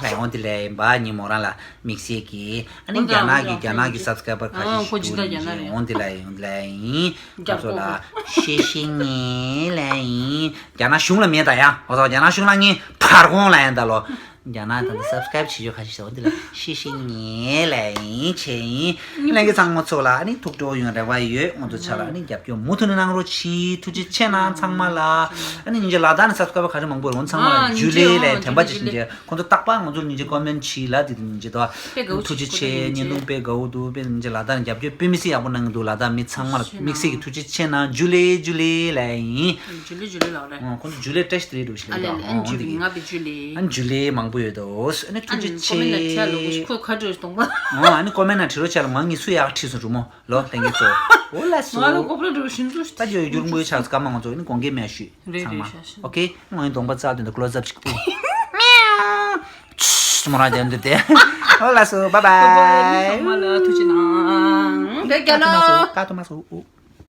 ལ་འོ་འདི་ལས་ཡིན་པ་ཉི་མོ་རང་ལ་དམིགས་བསལ་གྱི་ཨ་ནི་རྒྱ་ནག་གི་རྒྱ་ནག་གི་སབ་སི་ཀ་རའེ་བར་ཁ་ཤས་ཤིག་འདུག་ཡིན་འོ་འདི་ལ་ཡིན་འོ་འདི་ལ་ཡིན། ང་ཚོ་ལ་ཤེས་ཤེས་ངེས་ལ་ཡིན། རྒྱ་ནག་གཞུང་ལ་མེད་ད་ཡ། འོ་ཚོ་རྒྱ་ནག་གཞུང་ལ་ངས་ཕར་གོང་ལ་ཡིན་ད་ལོ། རྒྱ་ནག་ད་ལྟ་སབ་སི་ཀ་རའེབ་བྱེད་ཆོག་ཁ་ཤས་ཤིག་འོ་འདི་ལ་ཤེས་ཤེས་ངེས་ལ་ཡིན་བྱས་ཡིན། ལྷན་རྒྱས་ཚང་མ་ཚོ་ལ་ཨ་ནི་ཐུགས་སྤྲོ་ཡོང་རེ་བ་ཡོད། ང་ཚོ་ཆ་ལ་ཨ་ནི་རྒྱབ་སྐྱོར་མུ་མཐུད་ནས་གནང་རོགས་གྱིས། ཐུགས་རྗེ་ཆེ་གནང་ཚང་མ་ལ། ཨ་ནི་སྙིང་རྗེ་ལ་དྭགས་ནས་སབ་སི་ཀ་རའེབ་ག་རེ་མང་པོ་རེད། ང་ཚང་མ་ལ་ཇུ་ལེ་ལ་དྲན་པ་ཅིག་སྙིང་རྗེ། ཁོང་ཚོ་རྟག་པར་ང་ཚོ་སྙིང་རྗེ་ཀོ་མེན་ཊི་བྱིས་ལ་དེ་དུས་སྙིང་རྗེ་དོ། ཐུགས་རྗེ་ཆེ། བརྙན་ཐུང་དཔེ་དགའ་བོ་འདུག་དཔེ་སྙིང་རྗེ་ལ་དྭགས་ནས་རྒྱབ་སྐྱོར་དཔེ་མི་སྲིད་ཡག་པོ་གནང་གི་འདུག་ལ་དྭགས་མི་ཚང་མ་ལ་དམིགས་བསལ་གྱི་ཐུགས་རྗེ་ཆེ་གནང་། ཇུ་ལེ་ཇུ་ལེ་ལ་ཡིན། ཇུ་ལེ་ཇུ་ལེ་ལགས་རེད། ཁོང་ཚོ་ཇུ་ལེ་བཀྲ་ཤིས་བདེ་ལེགས་འདྲ་བོ་ཞིག་ལབ་ཀྱི་འདུག་ཨ་ནི་ཇུ་ལེ་ང་བི་ཇུ་ལེ། ཨ་ནི་ཇུ་ལེ་མང་པོ་ཡོད་དོ། ཨ་ནི་ཐུགས་རྗེ་ཆེ། ཁོ་མེན་ན་ཁྲི་རོ་ཆ་ལ་མང་ངི་སུ་ཡག་ཁྲི་སོང་རུ་མོ་ལོ་ལྷན་རྒྱས་ཚོ། འོ་ལ་སོ། ང་ལ་གོ་པ་འགྲོ་ཤིན་ཏུ་ད་ཇོ་ཡུར་མོའི་ཆ་ཚ་ཀ་མ་ང་ཚོ་ཨ་ནི་དགོངས་འགལ་མེད་ཞུས་རེད་ཚང་མ། རེད་ཤག་ཤག་ཨོ་ཁེ། ང་ཡི་གདོང་པ་རྩ་དོན་དུ་ཀློ་ཛབ་ཅིག་པུ། མོ་རང་རྒྱབ་འདི་དེ། འོ་ལ་སོ། བཱའི་བཱའི། ཚང་མ་ལ་ཐུགས་རྗེ་གནང་། བོད་རྒྱལ་ལོ། ཀ་ཏོ་མ་སོ།